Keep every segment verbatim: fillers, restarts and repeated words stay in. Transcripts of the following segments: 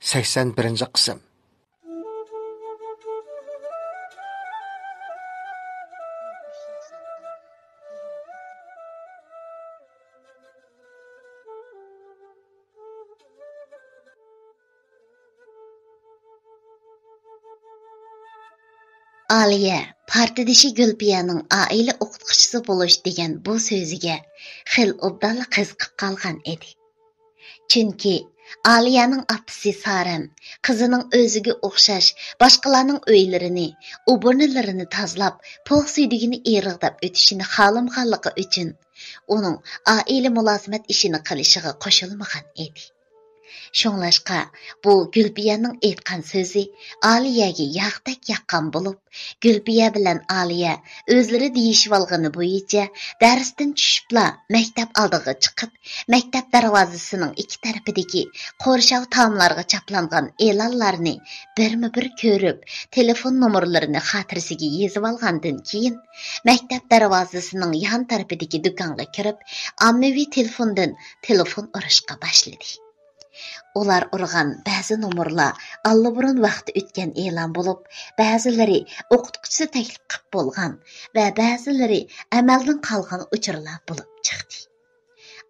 سەكسەن بىرىنچى قىسىم. ئالىيە پارتدىشى گۈلپىيەنىڭ ئائىلە ئوقۇتقۇچىسى بولۇش دېگەن بۇ سۆزىگە خېلى ئوبدانلا قىزىقىپ قالغان ئىدى. چۈنكى ئالىيەنىڭ ئاپىسى سارەم قىزىنىڭ ئۆزىگە ئوخشاش باشقىلارنىڭ ئۆيلىرىنى، ئوبورنىلىرىنى تازىلاپ، پوق سۈيدۈكىنى ئىرىغداپ ئۆتۈشىنى خالىمىغانلىقى ئۈچۈن، ئۇنىڭ ئائىلە مۇلازىمەت ئىشىنى قىلىشىغا قوشۇلمىغان ئىدى. شۇڭلاشقا، بۇ گۈلپىيەنىڭ ئېيتقان سۆزى ئالىيەگە ياغدەك ياققان بولۇپ، گۈلپىيە بىلەن ئالىيە ئۆزلىرى دېيىشىۋالغىنى بويىچە دەرستىن چۈشۈپلا مەكتەپ ئالدىغا چىقىپ، مەكتەپ دەرۋازىسىنىڭ ئىككى تەرىپىدىكى قورشاۋ تاملارغا چاپلانغان ئېلانلارنى بىرمۇبىر كۆرۈپ، تېلېفون نومۇرلىرىنى خاتىرىسىگە يېزىۋالغاندىن كېيىن، مەكتەپ دەرۋازىسىنىڭ يان تەرىپىدىكى دۇكانغا كىرىپ، ئاممىۋى تېلېفوندىن تېلېفون ئۇرۇشقا باشلىدى. ئۇلار ئۇرغان بەزى نومۇرلار ئاللىبۇرۇن ۋاقتى ئۆتكەن ئېلان بولۇپ، بەزىلىرى ئوقۇتقۇچىسى تەكلىپ قىلىپ بولغان ۋە بەزىلىرى ئەمەلدىن قالغان ئۇچۇرلار بولۇپ چىقتى.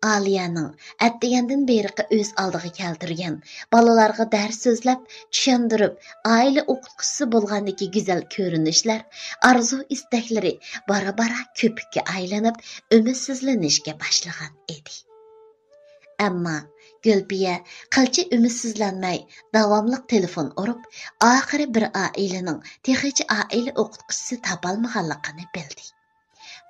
ئالىيەنىڭ ئەتىگەندىن بېرىقى ئۆز ئالدىغا كەلتۈرگەن، بالىلارغا دەرس سۆزلەپ، چۈشەندۈرۈپ، ئائىلە ئوقۇتقۇچىسى بولغاندىكى گۈزەل كۆرۈنۈشلەر، ئارزۇ-ئىستەكلىرى بارا-بارا كۆپۈككە ئايلىنىپ، ئۈمىدسىزلىنىشكە باشلىغان ئىدى. ئەمما گۈلپىيە قىلچە ئۈمىدسىزلەنمەي، داۋاملىق تېلېفون ئۇرۇپ، ئاخىرى بىر ئائىلىنىڭ تېخىچە ئائىلە ئوقۇتقۇچىسى تاپالمىغانلىقىنى بىلدى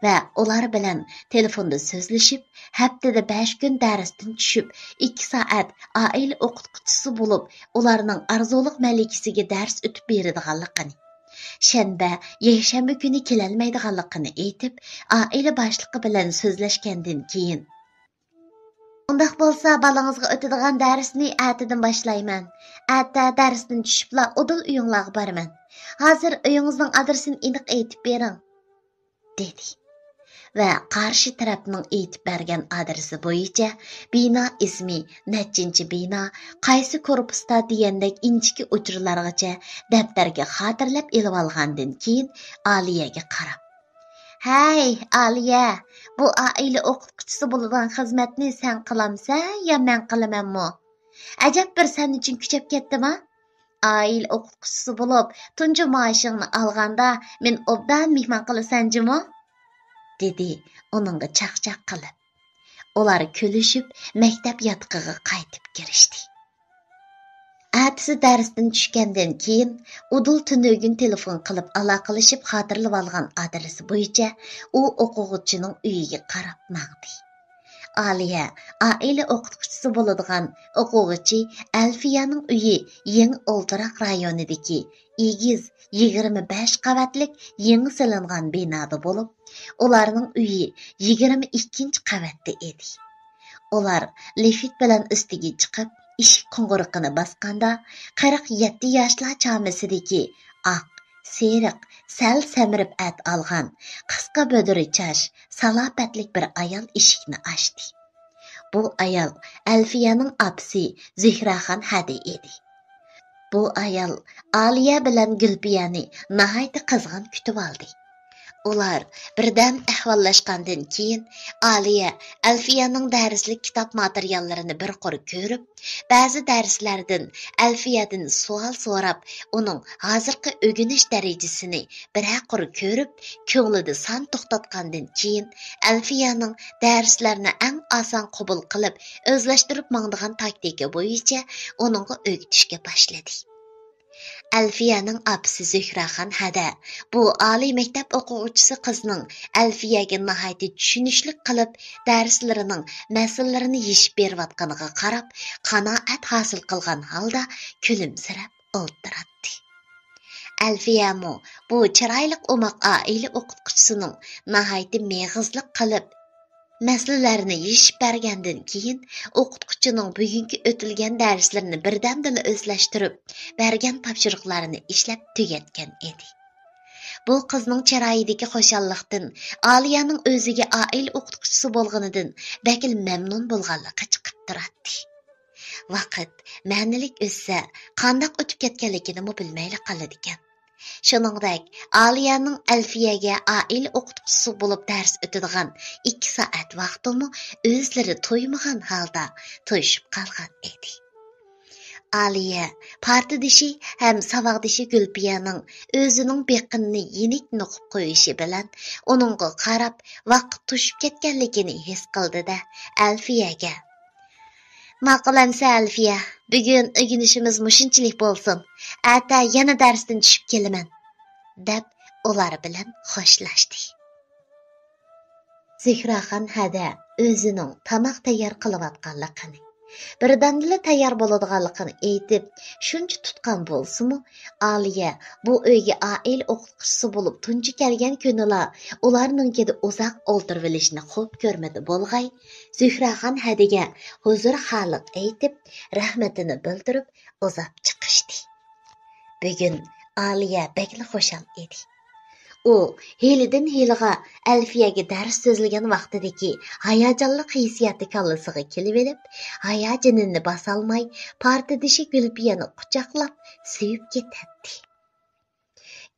ۋە ئۇلار بىلەن تېلېفوندا سۆزلىشىپ، ھەپتىدە بەش كۈن دەرستىن چۈشۈپ، ئىككى سائەت ئائىلە ئوقۇتقۇچىسى بولۇپ، ئۇلارنىڭ ئارزۇلۇق مەلىكىسىگە دەرس ئۆتۈپ بېرىدىغانلىقىنى، شەنبە، يەكشەنبە كۈنى كېلەلمەيدىغانلىقىنى ئېيتىپ، ئائىلە باشلىقى بىلەن سۆزلەشكەندىن كېيىن، ئۇنداق بولسا، بالىڭىزغا ئۆتىدىغان دەرسنى ئەتىدىن باشلايمەن. ئەتە دەرستىن چۈشۈپلا ئۇدۇل ئۆيۈڭلارغا بارىمەن. ھازىر ئۆيىڭىزنىڭ ئادرېسىنى ئېنىق ئېيتىپ بېرىڭ، دېدى. ۋە قارشى تەرەپنىڭ ئېيتىپ بەرگەن ئادرېسى بويىچە بىنا ئىسمى، نەچچىنچى بىنا، قايسى كورپۇستا دېگەندەك ئىنچىكە ئۇچۇرلارغىچە دەپتەرگە خاتىرىلەپ ئېلىۋالغاندىن كېيىن، ئالىيەگە قاراپ، ھەي، ئالىيە، بۇ ئائىلە ئوقۇتقۇچىسى بولىدىغان خىزمەتنى سەن قىلامسەن يا مەن قىلىمەنمۇ؟ ئەجەب بىر سەن ئۈچۈن كۈچەپ كەتتىما؟ ئائىلە ئوقۇتقۇچىسى بولۇپ، تۇنجى مائاشىڭنى ئالغاندا، مېنى ئوبدان مېھمان قىلىسەن جۇمۇ؟ دېدى ئۇنىڭغا چاقچاق قىلىپ. ئۇلار كۈلۈشۈپ، مەكتەپ ياتىقىغا قايتىپ كىرىشتى. ئەتىسى دەرستىن چۈشكەندىن كېيىن، ئۇدۇل تۈنۈگۈن تېلېفون قىلىپ ئالاقىلىشىپ خاتىرىلىۋالغان ئادرېسى بويىچە ئۇ ئوقۇغۇچىنىڭ ئۆيىگە قاراپ ماڭدى. ئالىيە ئائىلە ئوقۇتقۇچىسى بولىدىغان ئوقۇغۇچى ئەلفىيەنىڭ ئۆيى يېڭى ئولتۇراق رايونىدىكى ئېگىز، يىگىرمە بەش قەۋەتلىك يېڭى سېلىنغان بىنادا بولۇپ، ئۇلارنىڭ ئۆيى يىگىرمە ئىككىنچى قەۋەتتە ئىدى. ئۇلار لىفىت بىلەن ئۈستىگە چىقىپ، ئىشىك قوڭغۇرىقىنى باسقاندا، قىرىق يەتتە ياشلار چامىسىدىكى ئاق، سېرىق، سەل سەمرىپ ئەت ئالغان، قىسقا بۆدۈرە چاچ، سالاپەتلىك بىر ئايال ئىشىكنى ئاچتى. بۇ ئايال ئەلفىيەنىڭ ئاپىسى زۆھرەخان ھەدە ئىدى. بۇ ئايال ئالىيە بىلەن گۈلپىيەنى ناھايىتى قىزغىن كۈتۈۋالدى. ئۇلار بىردەم ئەھۋاللاشقاندىن كېيىن، ئالىيە ئەلفىيەنىڭ دەرسلىك كىتاب ماتېرىياللىرىنى بىر قۇر كۆرۈپ، بەزى دەرسلەردىن ئەلفىيەدىن سوئال سوراپ، ئۇنىڭ ھازىرقى ئۆگىنىش دەرىجىسىنى بىرەر قۇر كۆرۈپ، كۆڭلىدە سان توختاتقاندىن كېيىن، ئەلفىيەنىڭ دەرسلەرنى ئەڭ ئاسان قوبۇل قىلىپ، ئۆزلەشتۈرۈپ ماڭىدىغان تاكتىكا بويىچە ئۇنىڭغا ئۆگىتىشكە باشلىدى. ئەلفىيەنىڭ ئاپىسى زۆھرەخان ھەدە بۇ ئالىي مەكتەپ ئوقۇغۇچىسى قىزنىڭ ئەلفىيەگە ناھايىتى چۈشىنىشلىك قىلىپ، دەرسلىرىنىڭ مەسىلىلىرىنى يېشىپ بېرىۋاتقىنىغا قاراپ، قانائەت ھاسىل قىلغان ھالدا كۈلۈمسىرەپ ئولتۇراتتى. ئەلفىيەمۇ بۇ چىرايلىق ئوماق ئائىلە ئوقۇتقۇچىسىنىڭ ناھايىتى مېغىزلىق قىلىپ، مەسىلىلەرنى يېشىپ بەرگەندىن كېيىن، ئوقۇتقۇچىنىڭ بۈگۈنكى ئۆتۈلگەن دەرسلىرىنى بىردەمدىلا ئۆزلەشتۈرۈپ، بەرگەن تاپشۇرۇقلارنى ئىشلەپ تۈگەتكەن ئىدى. بۇ قىزنىڭ چىرايىدىكى خۇشاللىقتىن ئالىيەنىڭ ئۆزىگە ئائىلە ئوقۇتقۇچىسى بولغىنىدىن بەكلا مەمنۇن بولغانلىقى چىقىپ تۇراتتى. ۋاقىت مەنىلىك ئۆتسە، قانداق ئۆتۈپ كەتكەنلىكىنىمۇ بىلمەيلا قالىدىكەن. شۇنىڭدەك، ئالىيەنىڭ ئەلفىيەگە ئائىلە ئوقۇتقۇچىسى بولۇپ دەرس ئۆتىدىغان ئىككى سائەت ۋاقتىمۇ ئۆزلىرى تۇيمىغان ھالدا توشۇپ قالغان ئىدى. ئالىيە پارتدىشى ھەم ساۋاقدىشى گۈلپىيەنىڭ ئۆزىنىڭ بېقىنىنى يېنىك نوقۇپ قويۇشى بىلەن ئۇنىڭغا قاراپ ۋاقىت توشۇپ كەتكەنلىكىنى ھېس قىلدى-دە، ئەلفىيەگە، «ماقۇل ئەمىسە ئەلفىيە، بۈگۈن ئۆگىنىشىمىز مۇشۇنچىلىك بولسۇن، ئەتە يەنە دەرستىن چۈشۈپ كېلىمەن» دەپ ئۇلار بىلەن خوشلاشتى. زۆھرەخان ھەدە ئۆزىنىڭ تاماق تەييار قىلىۋاتقانلىقىنى، بىردەمدىلا تەييار بولىدىغانلىقىنى ئېيتىپ، شۇنچە تۇتقان بولسىمۇ، ئالىيە بۇ ئۆيگە ئائىلە ئوقۇتقۇچىسى بولۇپ تۇنجى كەلگەن كۈنىلا ئۇلارنىڭكىدە ئۇزاق ئولتۇرۇۋېلىشنى خوپ كۆرمىدى بولغاي، زۆھرەخان ھەدىگە ھۇزۇر خالىق ئېيتىپ، رەھمىتىنى بىلدۈرۈپ ئۇزاپ چىقىشتى. بۈگۈن ئالىيە بەكلا خۇشال ئىدى. ئۇ ھېلىدىن ھېلىغا ئەلفىيەگە دەرس سۆزلىگەن ۋاقتىدىكى ھاياجانلىق ھېسسىياتى كاللىسىغا كېلىۋېلىپ، ھاياجىنىنى باسالماي، پارتدىشى گۈلپىيەنى قۇچاقلاپ سۆيۈپ كېتەتتى.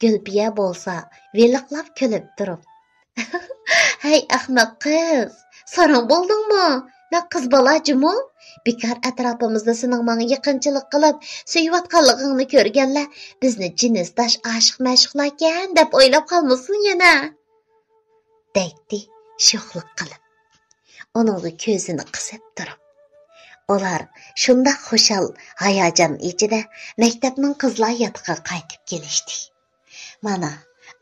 گۈلپىيە بولسا ۋىلىقلاپ كۈلۈپ تۇرۇپ، «ھەي ئەخمەق قىز، ساراڭ بولدۇڭمۇ؟ مەن قىز بالا جۇمۇ؟ بىكار ئەتراپىمىزدا سېنىڭ ماڭا يېقىنچىلىق قىلىپ سۆيۈۋاتقانلىقىڭنى كۆرگەنلەر بىزنى جىنسداش ئاشىق-مەشۇقلاركەن دەپ ئويلاپ قالمىسۇن يەنە!» دەيتتى شوخلۇق قىلىپ، ئۇنىڭغا كۆزىنى قىسىپ تۇرۇپ. ئۇلار شۇنداق خۇشال، ھاياجان ئىچىدە مەكتەپنىڭ قىزلار ياتىقىغا قايتىپ كېلىشتى. مانا،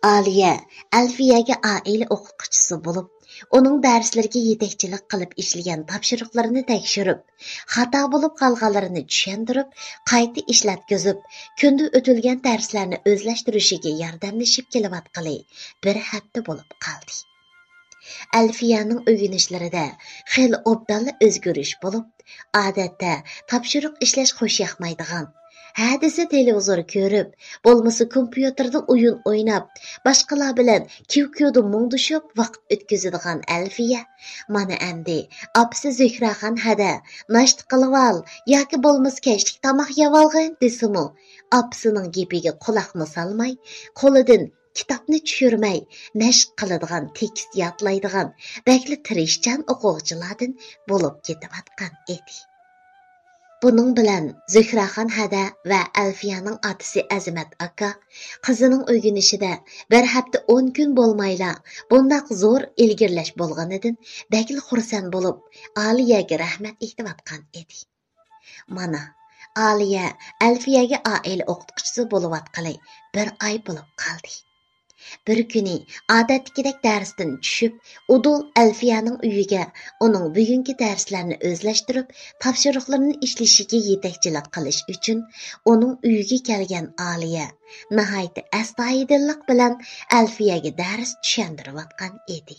ئالىيە ئەلفىيەگە ئائىلە ئوقۇتقۇچىسى بولۇپ، ئۇنىڭ دەرسلىرىگە يېتەكچىلىك قىلىپ ئىشلىگەن تاپشۇرۇقلىرىنى تەكشۈرۈپ، خاتا بولۇپ قالغانلىرىنى چۈشەندۈرۈپ، قايتا ئىشلەتكۈزۈپ، كۈندە ئۆتۈلگەن دەرسلەرنى ئۆزلەشتۈرۈشىگە ياردەملىشىپ كېلىۋاتقىلى بىر ھەپتە بولۇپ قالدى. ئەلفىيەنىڭ ئۆگىنىشلىرىدە خېلى ئوبدانلا ئۆزگىرىش بولۇپ، ئادەتتە تاپشۇرۇق ئىشلەش خوش ياقمايدىغان، ھە دېسە تېلېۋىزور كۆرۈپ، بولمىسا كومپيۇتېردا ئويۇن ئويناپ، باشقىلار بىلەن كىۋكىۋدا مۇڭدىشىپ ۋاقىت ئۆتكۈزىدىغان ئەلفىيە مانا ئەمدى ئاپىسى زۆھرەخان ھەدە، «ناشتا قىلىۋال ياكى بولمىسا كەچلىك تاماق يەۋالغىن» دېسىمۇ، ئاپىسىنىڭ گېپىگە قۇلاقمۇ سالماي، قولىدىن كىتابنى چۈشۈرمەي، مەشىق قىلىدىغان، تېكىست يادلايدىغان، بەكلا تىرىشچان ئوقۇغۇچىلاردىن بولۇپ كېتىۋاتقان ئىدى. بۇنىڭ بىلەن زۆھرەخان ھەدە ۋە ئەلفىيەنىڭ ئاتىسى ئەزىمەت ئاكا قىزىنىڭ ئۆگىنىشىدە بىر ھەپتە ئون كۈن بولمايلا بۇنداق زور ئىلگىرىلەش بولغىنىدىن بەكلا خۇرسەن بولۇپ، ئالىيەگە رەھمەت ئېيتىۋاتقان ئىدى. مانا، ئالىيە ئەلفىيەگە ئائىلە ئوقۇتقۇچىسى بولۇۋاتقىلى بىر ئاي بولۇپ قالدى. بىر كۈنى ئادەتتىكىدەك دەرستىن چۈشۈپ، ئۇدۇل ئەلفىيەنىڭ ئۆيىگە ئۇنىڭ بۈگۈنكى دەرسلەرنى ئۆزلەشتۈرۈپ، تاپشۇرۇقلىرىنى ئىشلىشىگە يېتەكچىلىك قىلىش ئۈچۈن ئۇنىڭ ئۆيىگە كەلگەن ئالىيە ناھايىتى ئەستايىدىللىق بىلەن ئەلفىيەگە دەرس چۈشەندۈرۈۋاتقان ئىدى.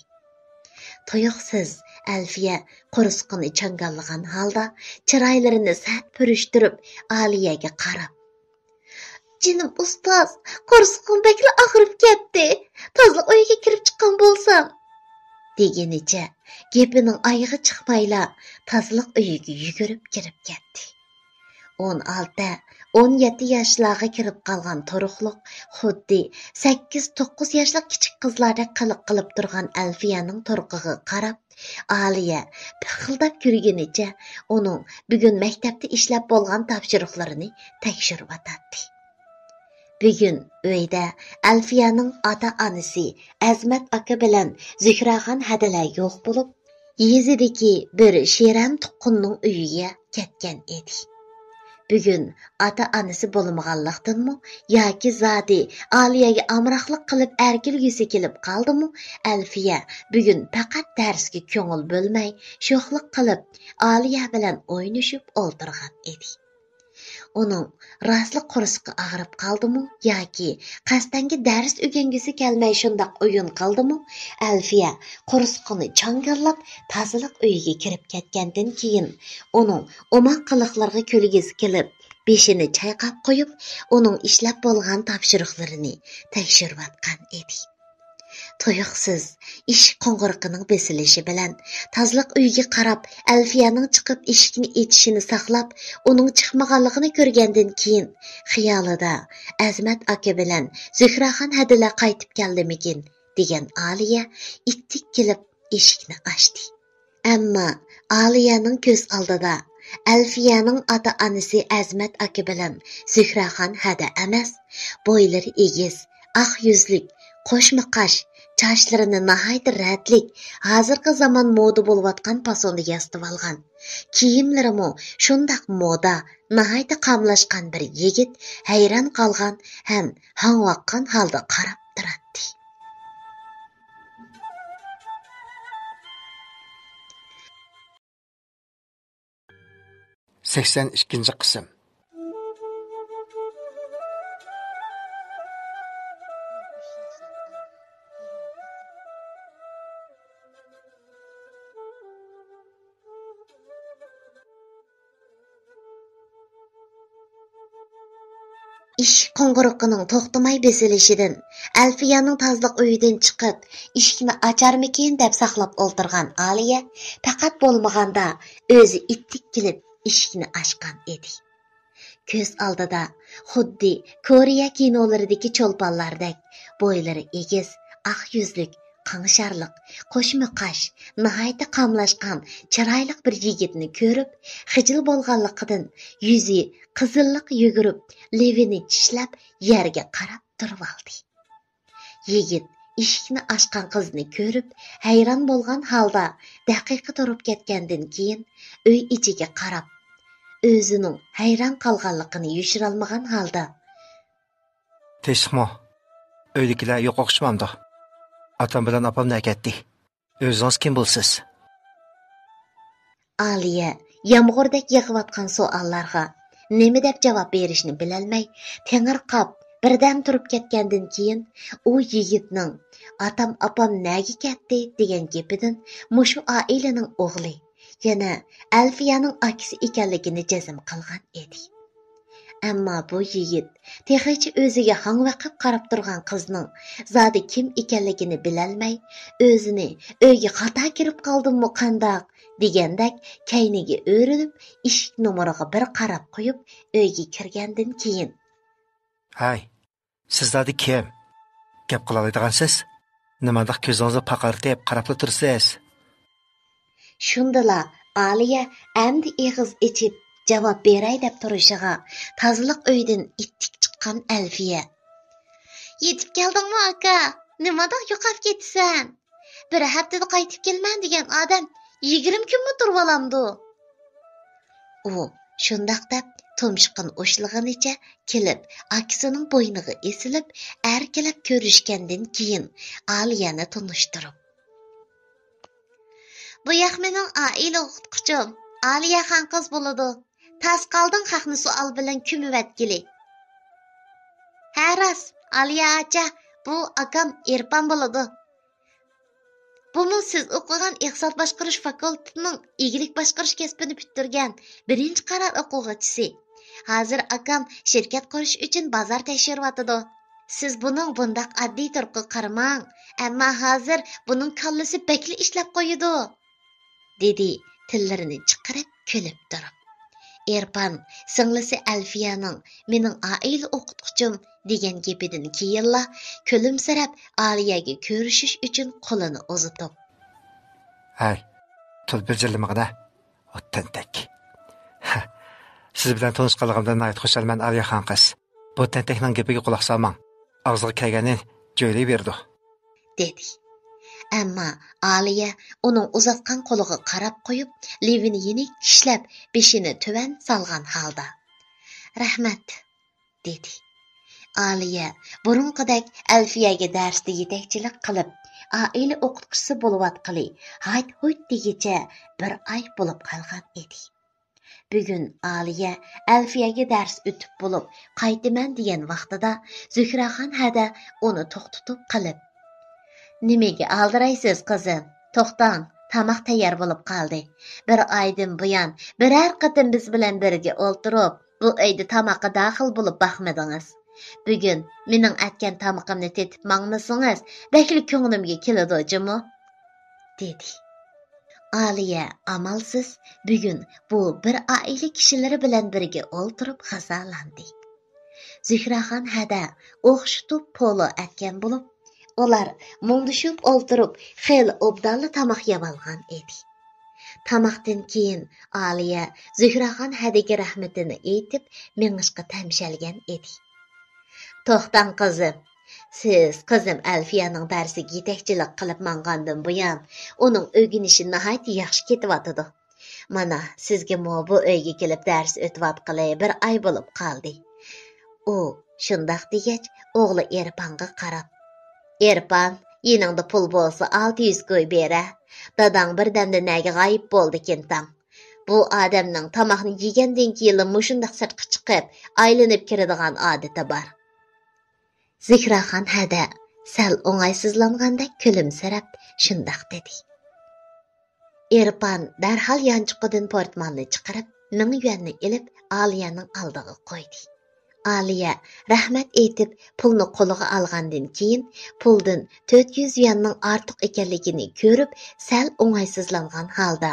تۇيۇقسىز ئەلفىيە قورسىقىنى چاڭگاللىغان ھالدا چىرايلىرىنى سەت پۈرۈشتۈرۈپ، ئالىيەگە قاراپ، «جېنىم ئۇستاز، قورسىقىم بەكلا ئاغرىپ كەتتى. تازىلىق ئۆيىگە كىرىپ چىققان بولسام» دېگىنىچە گېپىنىڭ ئايىغى چىقمايلا تازىلىق ئۆيىگە يۈگۈرۈپ كىرىپ كەتتى. ئون ئالتە، ئون يەتتە ياشلارغا كىرىپ قالغان تۇرۇقلۇق خۇددى سەككىز، توققۇز ياشلىق كىچىك قىزلاردەك قىلىق قىلىپ تۇرغان ئەلفىيەنىڭ تۇرقىغا قاراپ، ئالىيە پىخىلداپ كۈلگىنىچە ئۇنىڭ بۈگۈن مەكتەپتە ئىشلەپ بولغان تاپشۇرۇقلىرىنى تەكشۈرۈۋاتاتتى. بۈگۈن ئۆيدە ئەلفىيەنىڭ ئاتا-ئانىسى ئەزمەت ئاكا بىلەن زۆھرەخان ھەدىلەر يوق بولۇپ، يېزىدىكى بىر شىرەن تۇغقىنىنىڭ ئۆيىگە كەتكەن ئىدى. بۈگۈن ئاتا-ئانىسى بولمىغانلىقتىنمۇ ياكى زادى ئالىيەگە ئامراقلىق قىلىپ ئەركىلىگۈسى كېلىپ قالدىمۇ، ئەلفىيە بۈگۈن پەقەت دەرسكە كۆڭۈل بۆلمەي، شوخلۇق قىلىپ، ئالىيە بىلەن ئوينىشىپ ئولتۇرغان ئىدى. ئۇنىڭ راستلا قورسىقى ئاغرىپ قالدىمۇ ياكى قەستەنگە دەرس ئۆگەنگۈسى كەلمەي شۇنداق ئويۇن قىلدىمۇ، ئەلفىيە قورسىقىنى چاڭگاللاپ تازىلىق ئۆيىگە كىرىپ كەتكەندىن كېيىن، ئۇنىڭ ئوماق قىلىقلىرىغا كۈلگۈسى كېلىپ، بېشىنى چايقاپ قويۇپ، ئۇنىڭ ئىشلەپ بولغان تاپشۇرۇقلىرىنى تەكشۈرۈۋاتقان ئىدى. تۇيۇقسىز ئىشىك قوڭغۇرىقىنىڭ بېسىلىشى بىلەن تازىلىق ئۆيگە قاراپ ئەلفىيەنىڭ چىقىپ ئىشىكنى ئېچىشىنى ساقلاپ، ئۇنىڭ چىقمىغانلىقىنى كۆرگەندىن كېيىن خىيالىدا ئەزىمەت ئاكا بىلەن زۆھرەخان ھەدىلەر قايتىپ كەلدىمىكىن دېگەن ئالىيە ئىتتىك كېلىپ ئىشىكنى ئاچتى. ئەمما ئالىيەنىڭ كۆز ئالدىدا ئەلفىيەنىڭ ئاتا-ئانىسى ئەزىمەت ئاكا بىلەن زۆھرەخان ھەدە ئەمەس، بويلىرى ئېگىز، ئاق يۈزلۈك، قوشما قاش، چاچلىرىنى ناھايىتى رەتلىك، ھازىرقى زامان مودا بولۇۋاتقان پاسوندا ياسىتىۋالغان، كىيىملىرىمۇ شۇنداق مودا، ناھايىتى قاملاشقان بىر يىگىت ھەيران قالغان ھەم ھاڭۋاققان ھالدا قاراپ تۇراتتى. سەكسەن ئىككىنچى قىسىم. ئىشىك قوڭغۇرىقىنىڭ توختىماي بېسىلىشىدىن ئەلفىيەنىڭ تازىلىق ئۆيىدىن چىقىپ، ئىشىكنى ئاچارمىكىن دەپ ساقلاپ ئولتۇرغان ئالىيە پەقەت بولمىغاندا ئۆزى ئىتتىك كېلىپ ئىشىكنى ئاچقان ئىدى. كۆز ئالدىدا خۇددى كورېيە كىنولىرىدىكى چولپانلاردەك بويلىرى ئېگىز، ئاق يۈزلۈك، قاڭشارلىق، قوشما قاش، ناھايىتى قاملاشقان، چىرايلىق بىر يىگىتنى كۆرۈپ، خىجىل بولغانلىقىدىن يۈزى قىزىللىق يۈگۈرۈپ، لېۋىنى چىشلەپ، يەرگە قاراپ تۇرۇۋالدى. يىگىت ئىشىكنى ئاچقان قىزنى كۆرۈپ، ھەيران بولغان ھالدا دەقىقە تۇرۇپ كەتكەندىن كېيىن، ئۆي ئىچىگە قاراپ، ئۆزىنىڭ ھەيران قالغانلىقىنى يوشۇرالمىغان ھالدا، تىنچلىقمۇ؟ ئۆيدىكىلەر يوق ئوخشىمامدۇ؟ ئاتام بىلەن ئاپام نەگە كەتتى؟ ئۆزىڭىز كىم بولىسىز؟ ئالىيە يامغۇردەك يېغىۋاتقان سوئاللارغا نېمە دەپ جاۋاب بېرىشنى بىلەلمەي، تېڭىرقاپ بىردەم تۇرۇپ كەتكەندىن كېيىن، ئۇ يىگىتنىڭ «ئاتام، ئاپام نەگە كەتتى؟» دېگەن گېپىدىن مۇشۇ ئائىلىنىڭ ئوغلى، يەنە ئەلفىيەنىڭ ئاكىسى ئىكەنلىكىنى جەزم قىلغان ئىدى. ئەمما بۇ يىگىت تېخىچە ئۆزىگە ھاڭۋېقىپ قاراپ تۇرغان قىزنىڭ زادى كىم ئىكەنلىكىنى بىلەلمەي، ئۆزىنى «ئۆيگە خاتا كىرىپ قالدىممۇ قانداق؟» دېگەندەك كەينىگە ئۆرۈلۈپ، ئىشىك نومۇرىغا بىر قاراپ قويۇپ، ئۆيگە كىرگەندىن كېيىن، ھەي، سىز زادى كىم؟ گەپ قىلالايدىغانسىز؟ نېمانداق كۆزىڭىزنى پارقىرىتىپ قاراپلا تۇرىسىز؟ شۇندىلا ئالىيە ئەمدى ئېغىز ئېچىپ جاۋاب بېرەي دەپ تۇرۇشىغا، تازىلىق ئۆيىدىن ئىتتىك چىققان ئەلفىيە، يېتىپ كەلدىڭمۇ، ئاكا؟ نېمانداق يوقاپ كېتىسەن؟ بىر ھەپتىدە قايتىپ كېلىمەن دېگەن ئادەم يىگىرمە كۈنمۇ تۇرۇۋالامدۇ؟ ئۇ شۇنداق دەپ تۇمشۇقىنى ئوشلىغىنىچە كېلىپ، ئاكىسىنىڭ بوينىغا ئېسىلىپ، ئەركىلەپ كۆرۈشكەندىن كېيىن، ئالىيەنى تونۇشتۇرۇپ، بۇ ياق مېنىڭ ئائىلە ئوقۇتقۇچۇم، ئالىيە خانقىز بولىدۇ. تاس قالدىڭ خەقنى سوئال بىلەن كۆمۈۋەتكىلى. ھە، راست، ئالىيە ئاچا، بۇ ئاكام ئېرپان بولىدۇ. بۇمۇ سىز ئوقۇغان ئىقتىساد باشقۇرۇش فاكۇلتېتىنىڭ ئىگىلىك باشقۇرۇش كەسپىنى پۈتتۈرگەن بىرىنچى قارار ئوقۇغۇچىسى. ھازىر ئاكام شىركەت قۇرۇش ئۈچۈن بازار تەكشۈرۈۋاتىدۇ. سىز بۇنىڭ بۇنداق ئاددىي تۇرقىغا قارىماڭ، ئەمما ھازىر بۇنىڭ كاللىسى بەكلا ئىشلەپ قويىدۇ، دېدى تىللىرىنى چىقىرىپ كۈلۈپ تۇرۇپ. ئېرپان سىڭلىسى ئەلفىيەنىڭ «مېنىڭ ئائىلە ئوقۇتقۇچۇم» دېگەن گېپىدىن كېيىنلا كۈلۈمسىرەپ ئالىيەگە كۆرۈشۈش ئۈچۈن قولىنى ئۇزىتىپ، ھەي، تولا بىر جىرلىمىغىنە، ئۇ تەنتەك. سىز بىلەن تونۇشقانلىقىمدىن ناھايىتى خۇشالمەن، ئالىيە خان قىز. بۇ تەنتەكنىڭ گېپىگە قۇلاق سالماڭ. ئاغزىغا كەلگەننى جۆيلەيبېرىدۇ، دېدى. ئەمما ئالىيە ئۇنىڭ ئۇزاتقان قولىغا قاراپ قويۇپ، لېۋىنى يېنىك چىشلەپ، بېشىنى تۆۋەن سالغان ھالدا، رەھمەت، دېدى. ئالىيە بۇرۇنقىدەك ئەلفىيەگە دەرستە يېتەكچىلىك قىلىپ، ئائىلە ئوقۇتقۇچىسى بولۇۋاتقىلى ھايت-ھۇيت دېگۈچە بىر ئاي بولۇپ قالغان ئىدى. بۈگۈن ئالىيە ئەلفىيەگە دەرس ئۆتۈپ بولۇپ قايتىمەن دېگەن ۋاقتىدا، زۆھرەخان ھەدە ئۇنى توختىتىپ قېلىپ، نېمىگە ئالدىرايسىز، قىزىم؟ توختاڭ، تاماق تەييار بولۇپ قالدى. بىر ئايدىن بۇيان بىرەر قېتىم بىز بىلەن بىرگە ئولتۇرۇپ، بۇ ئۆيدە تاماققا داخىل بولۇپ باقمىدىڭىز. بۈگۈن مېنىڭ ئەتكەن تامىقىمنى تېتىپ ماڭمىسىڭىز، بەكلا كۆڭلۈمگە كېلىدۇ جۇمۇ، دېدى. ئالىيە ئامالسىز بۈگۈن بۇ بىر ئائىلە كىشىلىرى بىلەن بىرگە ئولتۇرۇپ غىزالاندى. زۆھرەخان ھەدە ئوخشىتىپ پولۇ ئەتكەن بولۇپ، ئۇلار مۇڭدىشىپ ئولتۇرۇپ، خېلى ئوبدانلا تاماق يەۋالغان ئىدى. تاماقتىن كېيىن ئالىيە زۆھرەخان ھەدىگە رەھمىتىنى ئېيتىپ، مېڭىشقا تەمشەلگەن ئىدى. توختاڭ، قىزىم. سىز قىزىم ئەلفىيەنىڭ دەرسىگە يېتەكچىلىك قىلىپ ماڭغاندىن بۇيان، ئۇنىڭ ئۆگىنىشى ناھايىتى ياخشى كېتىۋاتىدۇ. مانا، سىزگىمۇ بۇ ئۆيگە كېلىپ دەرس ئۆتۈۋاتقىلى بىر ئاي بولۇپ قالدى. ئۇ شۇنداق دېگەچ، ئوغلى ئېرپانغا قاراپ، ئېرپان، يېنىڭدا پۇل بولسا ئالتە يۈز كوي بېرە. داداڭ بىردەمدە نەگە غايىب بولدىكىن تاڭ. بۇ ئادەمنىڭ تاماقنى يېگەندىن كېيىنلا مۇشۇنداق سىرتقا چىقىپ، ئايلىنىپ كىرىدىغان ئادىتى بار. زۆھرەخان ھەدە سەل ئوڭايسىزلانغاندەك كۈلۈمسىرەپ شۇنداق دېدى. ئېرپان دەرھال يانچۇقىدىن پورتماننى چىقىرىپ، مىڭ يۈەننى ئېلىپ، ئالىيەنىڭ ئالدىغا قويدى. ئالىيە رەھمەت ئېيتىپ، پۇلنى قولىغا ئالغاندىن كېيىن، پۇلدىن تۆت يۈز يۈەننىڭ ئارتۇق ئىكەنلىكىنى كۆرۈپ، سەل ئوڭايسىزلانغان ھالدا،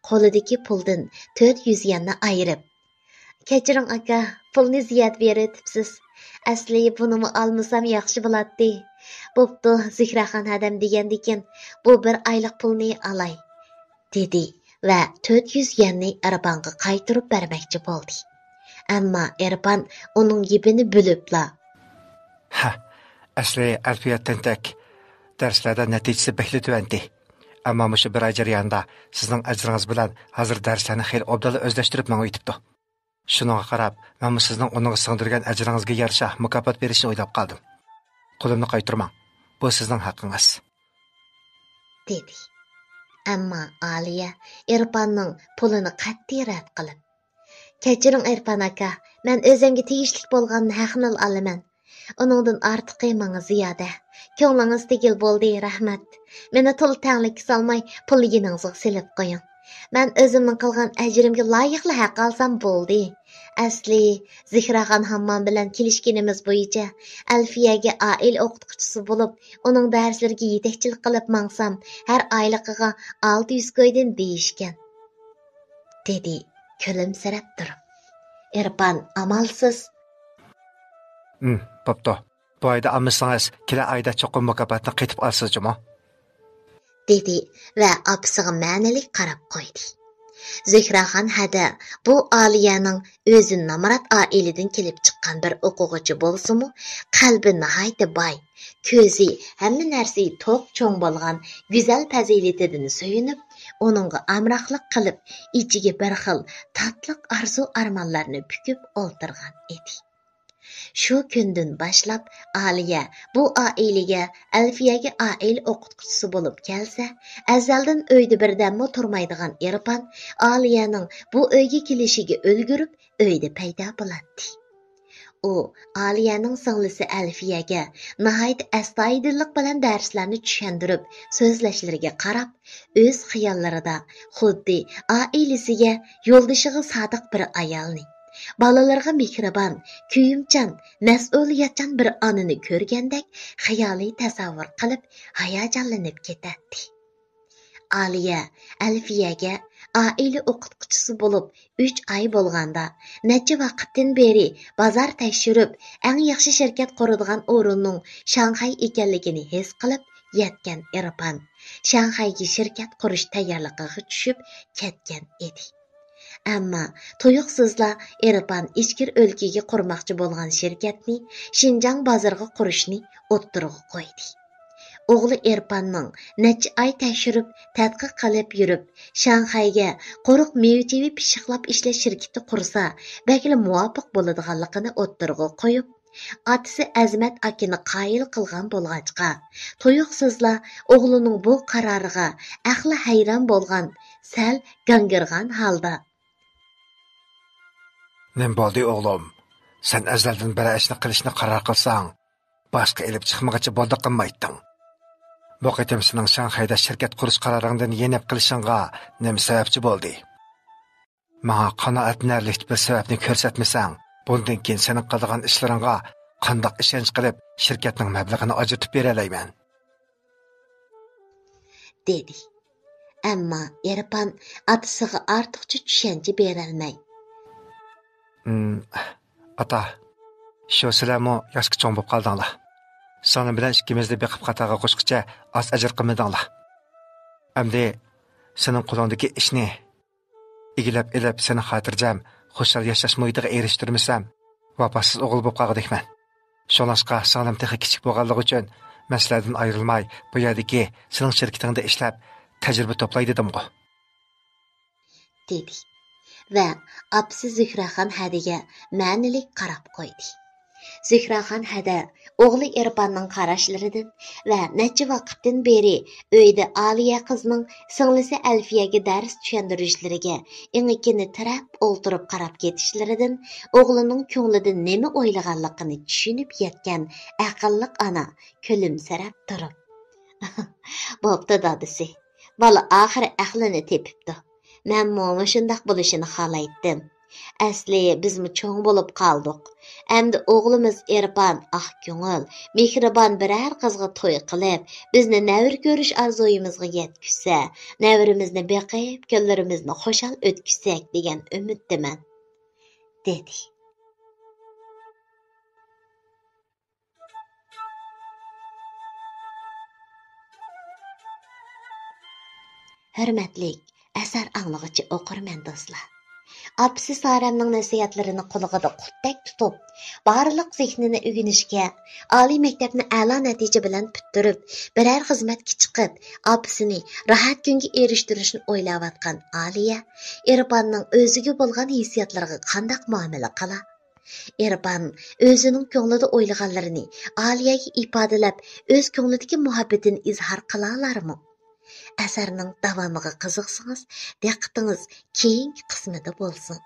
قولىدىكى پۇلدىن تۆت يۈز يۈەننى ئايرىپ، «كەچۈرۈڭ، ئاكا، پۇلنى زىيادە بېرىۋېتىپسىز. ئەسلى بۇنىمۇ ئالمىسام ياخشى بولاتتى. بوپتۇ، زۆھرەخان ھەدەم دېگەندىكىن، بۇ بىر ئايلىق پۇلنى ئالاي.» دېدى ۋە تۆت يۈز يۈەننى ئېرپانغا قايتۇرۇپ بەرمەكچى بولدى. ئەمما ئېرپان ئۇنىڭ گېپىنى بۆلۈپلا، ھە، ئەسلى ئەلفىيە تەنتەك، دەرسلەردە نەتىجىسى بەكلا تۆۋەنتى. ئەمما مۇشۇ بىر ئاي جەريانىدا سىزنىڭ ئەجرىڭىز بىلەن ھازىر دەرسلەرنى خېلى ئوبدانلا ئۆزلەشتۈرۈپ مېڭىۋېتىپتۇ. شۇنىڭغا قاراپ، مەنمۇ سىزنىڭ ئۇنىڭغا سىڭدۈرگەن ئەجرىڭىزگە يارىشا مۇكاپات بېرىشنى ئويلاپ قالدىم. قولۇمنى قايتۇرماڭ. بۇ سىزنىڭ ھەققىڭىز. دېدى. ئەمما ئالىيە ئېرپاننىڭ پۇلىنى قەتئىي رەت قىلىپ، «كەچۈرۈڭ، ئېرپان ئاكا، مەن ئۆزۈمگە تېگىشلىك بولغان ھەقنىلا ئالىمەن. ئۇنىڭدىن ئارتۇقى ماڭا زىيادە. كۆڭلىڭىز تېگىل بولدى، رەھمەت. مېنى تولا تەڭلىككە سالماي، پۇلنى يېنىڭىزغا سېلىپ قويۇڭ. مەن ئۆزۈمنىڭ قىلغان ئەجرىمگە لايىقلا ھەق ئالسام بولدى. ئەسلى، زۆھرەخان ھاممام بىلەن كېلىشكىنىمىز بويىچە ئەلفىيەگە ئائىلە ئوقۇتقۇچىسى بولۇپ، ئۇنىڭ دەرسلىرىگە يېتەكچىلىك قىلىپ ماڭسام، ھەر ئايلىقىغا ئالتە يۈز كويدىن دېيىشكەن.» دېدى كۈلۈمسىرەپ تۇرۇپ. ئېرپان ئامالسىز، «ھىم، بوپتۇ. بۇ ئايدا ئالمىسىڭىز، كېلەر ئايدا چوقۇم مۇكاپاتنى قېتىپ ئالىسىز جۇمۇ.» دېدى ۋە ئاپىسىغا مەنىلىك قاراپ قويدى. زۆھرەخان ھەدە بۇ ئالىيەنىڭ ئۆزى نامرات ئائىلىدىن كېلىپ چىققان بىر ئوقۇغۇچى بولسىمۇ، قەلبى ناھايىتى باي، كۆزى ھەممە نەرسىگە توق چوڭ بولغان گۈزەل پەزىلىتىدىن سۆيۈنۈپ، ئۇنىڭغا ئامراقلىق قىلىپ، ئىچىگە بىر خىل تاتلىق ئارزۇ-ئارمانلارنى پۈكۈپ ئولتۇرغان ئىدى. شۇ كۈندىن باشلاپ ئالىيە بۇ ئائىلىگە ئەلفىيەگە ئائىلە ئوقۇتقۇچىسى بولۇپ كەلسە، ئەزەلدىن ئۆيدە بىردەممۇ تۇرمايدىغان ئېرپان ئالىيەنىڭ بۇ ئۆيگە كېلىشىگە ئۈلگۈرۈپ، ئۆيدە پەيدا بولاتتى. ئۇ ئالىيەنىڭ سىڭلىسى ئەلفىيەگە ناھايىتى ئەستايىدىللىق بىلەن دەرسلەرنى چۈشەندۈرۈپ، سۆزلەشلىرىگە قاراپ، ئۆز خىياللىرىدا خۇددى ئائىلىسىگە، يولدىشىغا سادىق بىر ئايالنى، بالىلىرىغا مېھرىبان، كۆيۈمچان، مەسئۇلىيەتچان بىر ئانىنى كۆرگەندەك خىيالىي تەسەۋۋۇر قىلىپ، ھاياجانلىنىپ كېتەتتى. ئالىيە ئەلفىيەگە ئائىلە ئوقۇتقۇچىسى بولۇپ ئۈچ ئاي بولغاندا، نەچچە ۋاقىتتىن بېرى بازار تەكشۈرۈپ، ئەڭ ياخشى شىركەت قۇرىدىغان ئورۇننىڭ شاڭخەي ئىكەنلىكىنى ھېس قىلىپ يەتكەن ئېرپان شاڭخەيگە شىركەت قۇرۇش تەييارلىقىغا چۈشۈپ كەتكەن ئىدى. ئەمما تۇيۇقسىزلا ئېرپان ئىچكىرى ئۆلكىگە قۇرماقچى بولغان شىركەتنى شىنجاڭ بازىرىغا قۇرۇشنى ئوتتۇرىغا قويدى. ئوغلى ئېرپاننىڭ نەچچە ئاي تەكشۈرۈپ، تەتقىق قىلىپ يۈرۈپ، شاڭخەيگە قۇرۇق مېۋە-چېۋە پىششىقلاپ ئىشلەش شىركىتى قۇرسا، بەكلا مۇۋاپىق بولىدىغانلىقىنى ئوتتۇرىغا قويۇپ، ئاتىسى ئەزىمەت ئاكىنى قايىل قىلغان بولغاچقا، تۇيۇقسىزلا ئوغلىنىڭ بۇ قارارىغا ئەقلى ھەيران بولغان، سەل گاڭگىرىغان ھالدا، نېمە بولدى، ئوغلۇم؟ سەن ئەزەلدىن بىرەر ئىشنى قىلىشنى قارار قىلساڭ، باشقا ئېلىپ چىقمىغىچە بولدى قىلمايتتىڭ. بۇ قېتىم سېنىڭ شاڭخەيدە شىركەت قۇرۇش قارارىڭدىن يېنىپ قېلىشىڭغا نېمە سەۋەبچى بولدى؟ ماڭا قانائەتلىنەرلىك بىر سەۋەبنى كۆرسەتمىسەڭ، بۇندىن كېيىن سېنىڭ قىلىدىغان ئىشلىرىڭغا قانداق ئىشەنچ قىلىپ شىركەتنىڭ مەبلىغىنى ئاجرىتىپ بېرەلەيمەن؟» دېدى. ئەمما ئېرپان ئاتىسىغا ئارتۇقچە چۈشەنچە بېرەلمەي: «ھىم، ئاتا، شۇ سىلەرمۇ ياشقا چوڭ بولۇپ قالدىڭلار. سىڭلىم بىلەن ئىككىمىزنى بېقىپ خاتاغا قوشقىچە ئاز ئەجىر قىلمىدىڭلار. ئەمدى سېنىڭ قولۇڭدىكى ئىشنى ئىگىلەپ ئېلىپ، سېنى خاتىرجەم، خۇشال ياشاش مۇھىتىغا ئېرىشتۈرمىسەم، ۋاپاسىز ئوغۇل بولۇپ قالغۇدەكمەن. شۇڭلاشقا سىڭلىم تېخى كىچىك بولغانلىقى ئۈچۈن، مەن سىلەردىن ئايرىلماي، بۇ يەردىكى سېنىڭ شىركىتىڭدە ئىشلەپ، تەجرىبە توپلاي دېدىمغۇ.» دېدى. ۋە ئاپىسى زۆھرەخان ھەدىگە مەنىلىك قاراپ قويدى. زۆھرەخان ھەدە ئوغلى ئېرپاننىڭ قاراشلىرىدىن ۋە نەچچە ۋاقىتتىن بېرى ئۆيدە ئالىيە قىزنىڭ سىڭلىسى ئەلفىيەگە دەرس چۈشەندۈرۈشلىرىگە ئېڭىكىنى تىرەپ ئولتۇرۇپ قاراپ كېتىشلىرىدىن ئوغلىنىڭ كۆڭلىدىن نېمە ئويلىغانلىقىنى چۈشىنىپ يەتكەن ئەقىللىق ئانا كۈلۈمسىرەپ تۇرۇپ: «بوپتۇ دادىسى، بالا ئاخىرى ئەقلىنى تېپىپتۇ. مەنمۇ مۇشۇنداق بولۇشىنى خالايتتىم. ئەسلى بىزمۇ چوڭ بولۇپ قالدۇق. ئەمدى ئوغلىمىز ئېرپان ئاق كۆڭۈل، مېھرىبان بىرەر قىزغا توي قىلىپ، بىزنى نەۋرە كۆرۈش ئارزۇيىمىزغا يەتكۈزسە، نەۋرىمىزنى بېقىپ، كۈنلىرىمىزنى خۇشال ئۆتكۈزسەك دېگەن ئۈمىدتىمەن.» دېدى. ھۆرمەتلىك ئەسەر ئاڭلىغۇچى ئوقۇرمەن دوستلار! ئاپىسى سارەمنىڭ نەسىھەتلىرىنى قۇلىقىدا قۇتتەك تۇتۇپ، بارلىق زېھنىنى ئۆگىنىشكە، ئالىي مەكتەپنى ئەلا نەتىجە بىلەن پۈتتۈرۈپ، بىرەر خىزمەتكە چىقىپ، ئاپىسىنى راھەت كۈنگە ئېرىشتۈرۈشنى ئويلاۋاتقان ئالىيە ئېرپاننىڭ ئۆزىگە بولغان ھېسسىياتلىرىغا قانداق مۇئامىلە قىلا؟ ئېرپان ئۆزىنىڭ كۆڭلىدە ئويلىغانلىرىنى ئالىيەگە ئىپادىلەپ، ئۆز كۆڭلىدىكى مۇھەببىتىنى ئىزھار قىلالارمۇ؟ ئەسەرنىڭ داۋامىغا قىزىقسىڭىز، دىققىتىڭىز كېيىنكى قىسمىدا بولسۇن.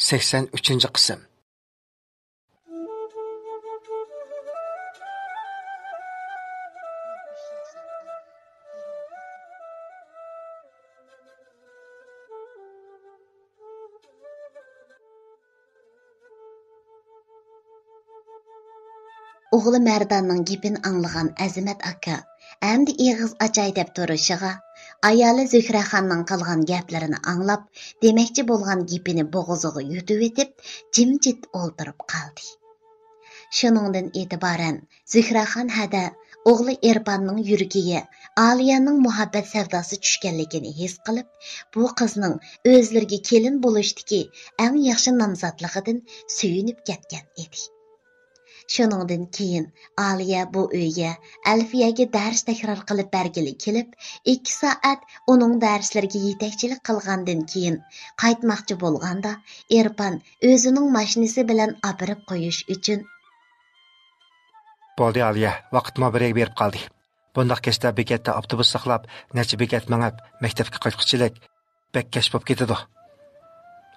سەكسەن ئۈچىنچى قىسىم. ئوغلى مەرداننىڭ گېپىنى ئاڭلىغان ئەزىمەت ئاكا ئەمدى ئېغىز ئاچاي دەپ تۇرۇشىغا، ئايالى زۆھرەخاننىڭ قىلغان گەپلىرىنى ئاڭلاپ، دېمەكچى بولغان گېپىنى بوغۇزىغا يۇتۇۋېتىپ، جىمجىت ئولتۇرۇپ قالدى. شۇنىڭدىن ئېتىبارەن زۆھرەخان ھەدە ئوغلى ئېرپاننىڭ يۈرىكىگە ئالىيەنىڭ مۇھەببەت سەۋداسى چۈشكەنلىكىنى ھېس قىلىپ، بۇ قىزنىڭ ئۆزلىرىگە كېلىن بولۇشتىكى ئەڭ ياخشى نامزاتلىقىدىن سۆيۈنۈپ كەتكەن ئىدى. شۇنىڭدىن كېيىن ئالىيە بۇ ئۆيگە ئەلفىيەگە دەرس تەكرار قىلىپ بەرگىلى كېلىپ، ئىككى سائەت ئۇنىڭ دەرسلىرىگە يېتەكچىلىك قىلغاندىن كېيىن، قايتماقچى بولغاندا، ئېرپان ئۆزىنىڭ ماشىنىسى بىلەن ئاپىرىپ قويۇش ئۈچۈن: «بولدى ئالىيە، ۋاقىتمۇ بىرگە بېرىپ قالدى. بۇنداق كەچتە بېكەتتە ئاپتوبۇس ساقلاپ، نەچچە بېكەت مېڭىپ، مەكتەپكە قايتقۇچىلىك بەك كەچ بوپ كېتىدۇ.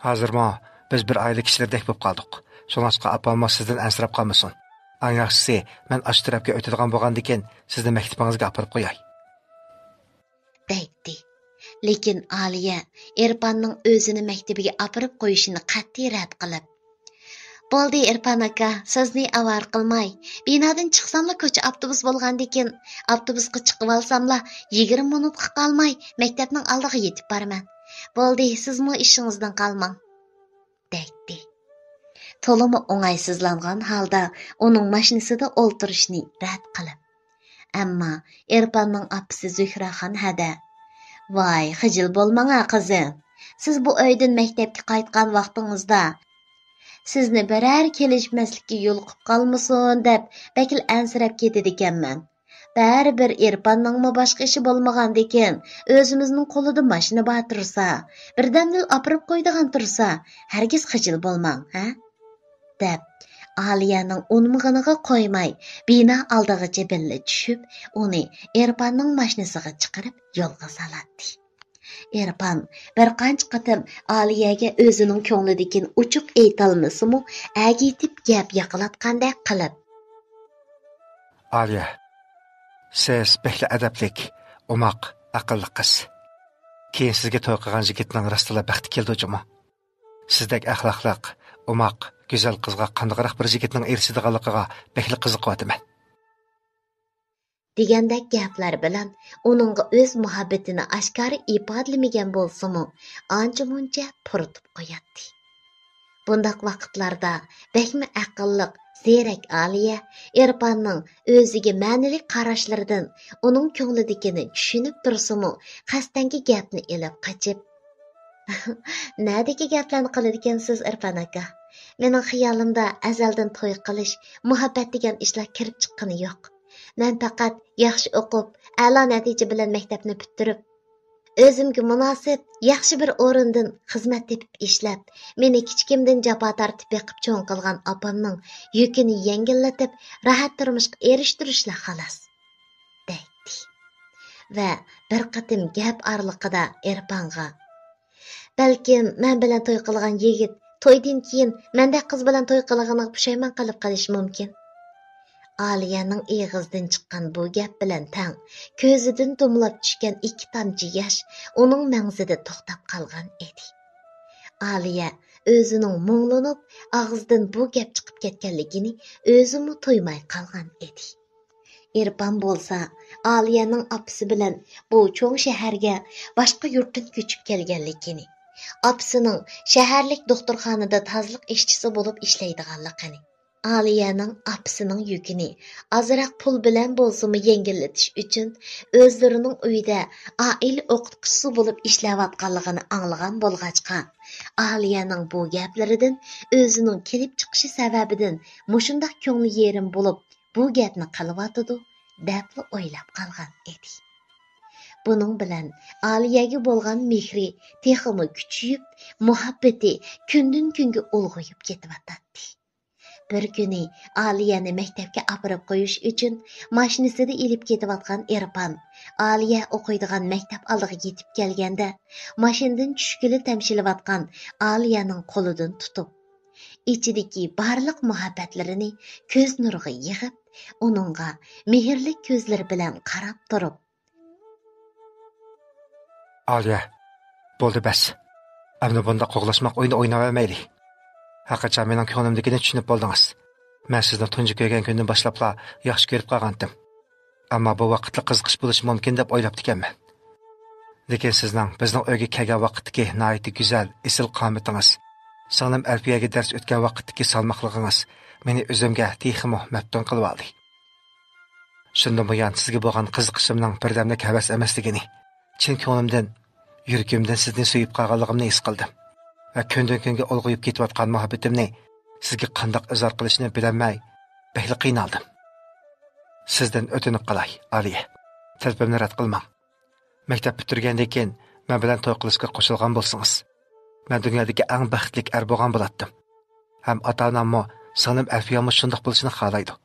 ھازىرمۇ بىز بىر ئائىلە كىشىلىرىدەك بوپ قالدۇق. شۇڭلاشقا ئاپاممۇ سىزدىن ئەنسىرەپ قالمىسۇن. ئەڭ ياخشىسى، مەن ئاشۇ تەرەپكە ئۆتىدىغان بولغاندىكىن، سىزنى مەكتىپىڭىزگە ئاپىرىپ قوياي.» دەيتتى. لېكىن ئالىيە ئېرپاننىڭ ئۆزىنى مەكتىپىگە ئاپىرىپ قويۇشىنى قەتئىي رەت قىلىپ: «بولدى ئېرپان ئاكا، سىزنى ئاۋارە قىلماي. بىنادىن چىقساملا كوچا ئاپتوبۇس بولغاندىكىن، ئاپتوبۇسقا چىقىۋالساملا يىگىرمە مىنۇتقا قالماي مەكتەپنىڭ ئالدىغا يېتىپ بارىمەن. بولدى، سىزمۇ ئىشىڭىزدىن قالماڭ.» دەيتتى. تولىمۇ ئوڭايسىزلانغان ھالدا ئۇنىڭ ماشىنىسىدا ئولتۇرۇشنى رەت قىلىپ. ئەمما ئېرپاننىڭ ئاپىسى زۆھرەخان ھەدە: «ۋاي، خىجىل بولماڭا، قىزىم. سىز بۇ ئۆيدىن مەكتەپكە قايتقان ۋاقتىڭىزدا، سىزنى بىرەر كېلىشمەسلىككە يولۇقۇپ قالمىسۇن دەپ، بەكلا ئەنسىرەپ كېتىدىكەنمەن. بەرىبىر ئېرپاننىڭمۇ باشقا ئىشى بولمىغاندىكىن، ئۆزىمىزنىڭ قولىدا ماشىنا بار تۇرسا، بىردەمدىلا ئاپىرىپ قويىدىغان تۇرسا، ھەرگىز خىجىل بولماڭ، ھە؟» دەپ، ئالىيەنىڭ ئۇنىمىغىنىغا قويماي، بىنا ئالدىغىچە بىللە چۈشۈپ، ئۇنى ئېرپاننىڭ ماشىنىسىغا چىقىرىپ يولغا سالاتتى. ئېرپان بىر قانچە قېتىم ئالىيەگە ئۆزىنىڭ كۆڭلىدىكىنى ئوچۇق ئېيتالمىسىمۇ، ئەگىيتىپ گەپ ياقىلاتقاندەك قىلىپ. ئالىيە، سىز بەكلا ئەدەپلىك، ئوماق، ئەقىللىق قىز. كېيىن سىزگە توي قىلغان يىگىتنىڭ راستلا بەختى كېلىدۇ جۇمۇ. سىزدەك ئەخلاقلىق، ئوماق، گۈزەل قىزغا قانداقراق بىر يىگىتنىڭ ئېرىشىدىغانلىقىغا بەكلا قىزىقىۋاتىمەن. دېگەندەك گەپلەر بىلەن ئۇنىڭغا ئۆز مۇھەببىتىنى ئاشكارا ئىپادىلىمىگەن بولسىمۇ، ئانچە-مۇنچە پۇرىتىپ قوياتتى. بۇنداق ۋاقىتلاردا بەكمۇ ئەقىللىق، زېرەك ئالىيە ئېرپاننىڭ ئۆزىگە مەنىلىك قاراشلىرىدىن ئۇنىڭ كۆڭلىدىكىنى چۈشىنىپ تۇرسىمۇ، قەستەنكى گەپنى ئېلىپ قېچىپ، نەدىكى گەپلەرنى قىلىدىكەنسىز، ئېرپان ئاكا؟ مېنىڭ خىيالىمدا ئەزەلدىن توي قىلىش، مۇھەببەت دېگەن ئىشلار كىرىپ چىققىنى يوق. مەن پەقەت ياخشى ئوقۇپ، ئەلا نەتىجە بىلەن مەكتەپنى پۈتتۈرۈپ، ئۆزۈمگە مۇناسىپ ياخشى بىر ئورۇندىن خىزمەت تېپىپ ئىشلەپ، مېنى كىچىكىمدىن جاپا تارتىپ بېقىپ چوڭ قىلغان ئاپامنىڭ يۈكىنى يەڭگىللىتىپ، راھەت تۇرمۇشقا ئېرىشتۈرۈشلا خالاس، دەيتتى. ۋە بىر قېتىم گەپ ئارىلىقىدا ئېرپانغا، بەلكىم مەن بىلەن توي قىلغان يىگىت تويدىن كېيىن مەندەك قىز بىلەن توي قىلغىنىغا پۇشايمان قىلىپ قېلىشى مۇمكىن. ئالىيەنىڭ ئېغىزىدىن چىققان بۇ گەپ بىلەن تەڭ كۆزىدىن دومىلاپ چۈشكەن ئىككى تامچە ياش ئۇنىڭ مەڭزىدە توختاپ قالغان ئىدى. ئالىيە ئۆزىنىڭ مۇڭلىنىپ ئاغزىدىن بۇ گەپ چىقىپ كەتكەنلىكىنى ئۆزىمۇ تۇيماي قالغان ئىدى. ئېرپان بولسا ئالىيەنىڭ ئاپىسى بىلەن بۇ چوڭ شەھەرگە باشقا يۇرتتىن كۆچۈپ كەلگەنلىكىنى، ئاپىسىنىڭ شەھەرلىك دوختۇرخانىدا تازىلىق ئىشچىسى بولۇپ ئىشلەيدىغانلىقىنى، ئالىيەنىڭ ئاپىسىنىڭ يۈكىنى ئازراق پۇل بىلەن بولسىمۇ يەڭگىللىتىش ئۈچۈن ئۆزلىرىنىڭ ئۆيىدە ئائىلە ئوقۇتقۇچىسى بولۇپ ئىشلەۋاتقانلىقىنى ئاڭلىغان بولغاچقا، ئالىيەنىڭ بۇ گەپلىرىدىن ئۆزىنىڭ كېلىپ چىقىشى سەۋەبىدىن مۇشۇنداق كۆڭلى يېرىم بولۇپ، بۇ گەپنى قىلىۋاتىدۇ، دەپلا ئويلاپ قالغان ئىدى. بۇنىڭ بىلەن ئالىيەگە بولغان مېھرى تېخىمۇ كۈچىيىپ، مۇھەببىتى كۈندىن-كۈنگە ئۇلغىيىپ كېتىۋاتاتتى. بىر كۈنى ئالىيەنى مەكتەپكە ئاپىرىپ قويۇش ئۈچۈن ماشىنىسىدا ئېلىپ كېتىۋاتقان ئېرپان، ئالىيە ئوقۇيدىغان مەكتەپ ئالدىغا يېتىپ كەلگەندە، ماشىنىدىن چۈشكىلى تەمشىلىۋاتقان ئالىيەنىڭ قولىدىن تۇتۇپ، ئىچىدىكى بارلىق مۇھەببەتلىرىنى كۆز نۇرىغا يىغىپ، ئۇنىڭغا مېھىرلىك كۆزلىرى بىلەن قاراپ تۇرۇپ، ئالىيە، بولدى بەس. ئەمدى بۇنداق قوغلاشماق ئويۇنى ئويناۋەرمەيلى. ھەقىچان مېنىڭ كۆڭلۈمدىكىنى چۈشىنىپ بولدىڭىز. مەن سىزنى تۇنجى كۆرگەن كۈندىن باشلاپلا ياخشى كۆرۈپ قالغانتىم. ئەمما بۇ ۋاقىتلا قىزىقىش بولۇشى مۇمكىن دەپ ئويلاپتىكەنمەن. لېكىن سىزنىڭ بىزنىڭ ئۆيگە كەلگەن ۋاقىتتىكى ناھايىتى گۈزەل، ئېسىل قامىتىڭىز، سىڭلىم ئەلپىيەگە دەرس ئۆتكەن ۋاقىتتىكى سالماقلىقىڭىز مېنى ئۆزۈمگە تېخىمۇ مەپتۇن قىلىۋالدى. شۇندىن بۇيان سىزگە بولغان قىزىقىشىمنىڭ بىردەملىك ھەۋەس ئەمەسلىكىنى، چىن كۆڭلۈمدىن، يۈرىكىمدىن سىزنى سۆيۈپ قالغانلىقىمنى ھېس قىلدىم. ۋە كۈندىن-كۈنگە ئۇلغىيىپ كېتىۋاتقان مۇھەببىتىمنى سىزگە قانداق ئىزھار قىلىشنى بىلەلمەي، بەكلا قىينالدىم. سىزدىن ئۆتۈنۈپ قالاي، ئالىيە. تەلىپىمنى رەت قىلماڭ. مەكتەپ پۈتتۈرگەندىن كېيىن، مەن بىلەن توي قىلىشقا قوشۇلغان بولسىڭىز، مەن دۇنيادىكى ئەڭ بەختلىك ئەر بولغان بولاتتىم. ھەم ئاتا-ئاناممۇ، سىڭلىم ئەلفىيەمۇ شۇنداق بولۇشىنى خالايدۇ.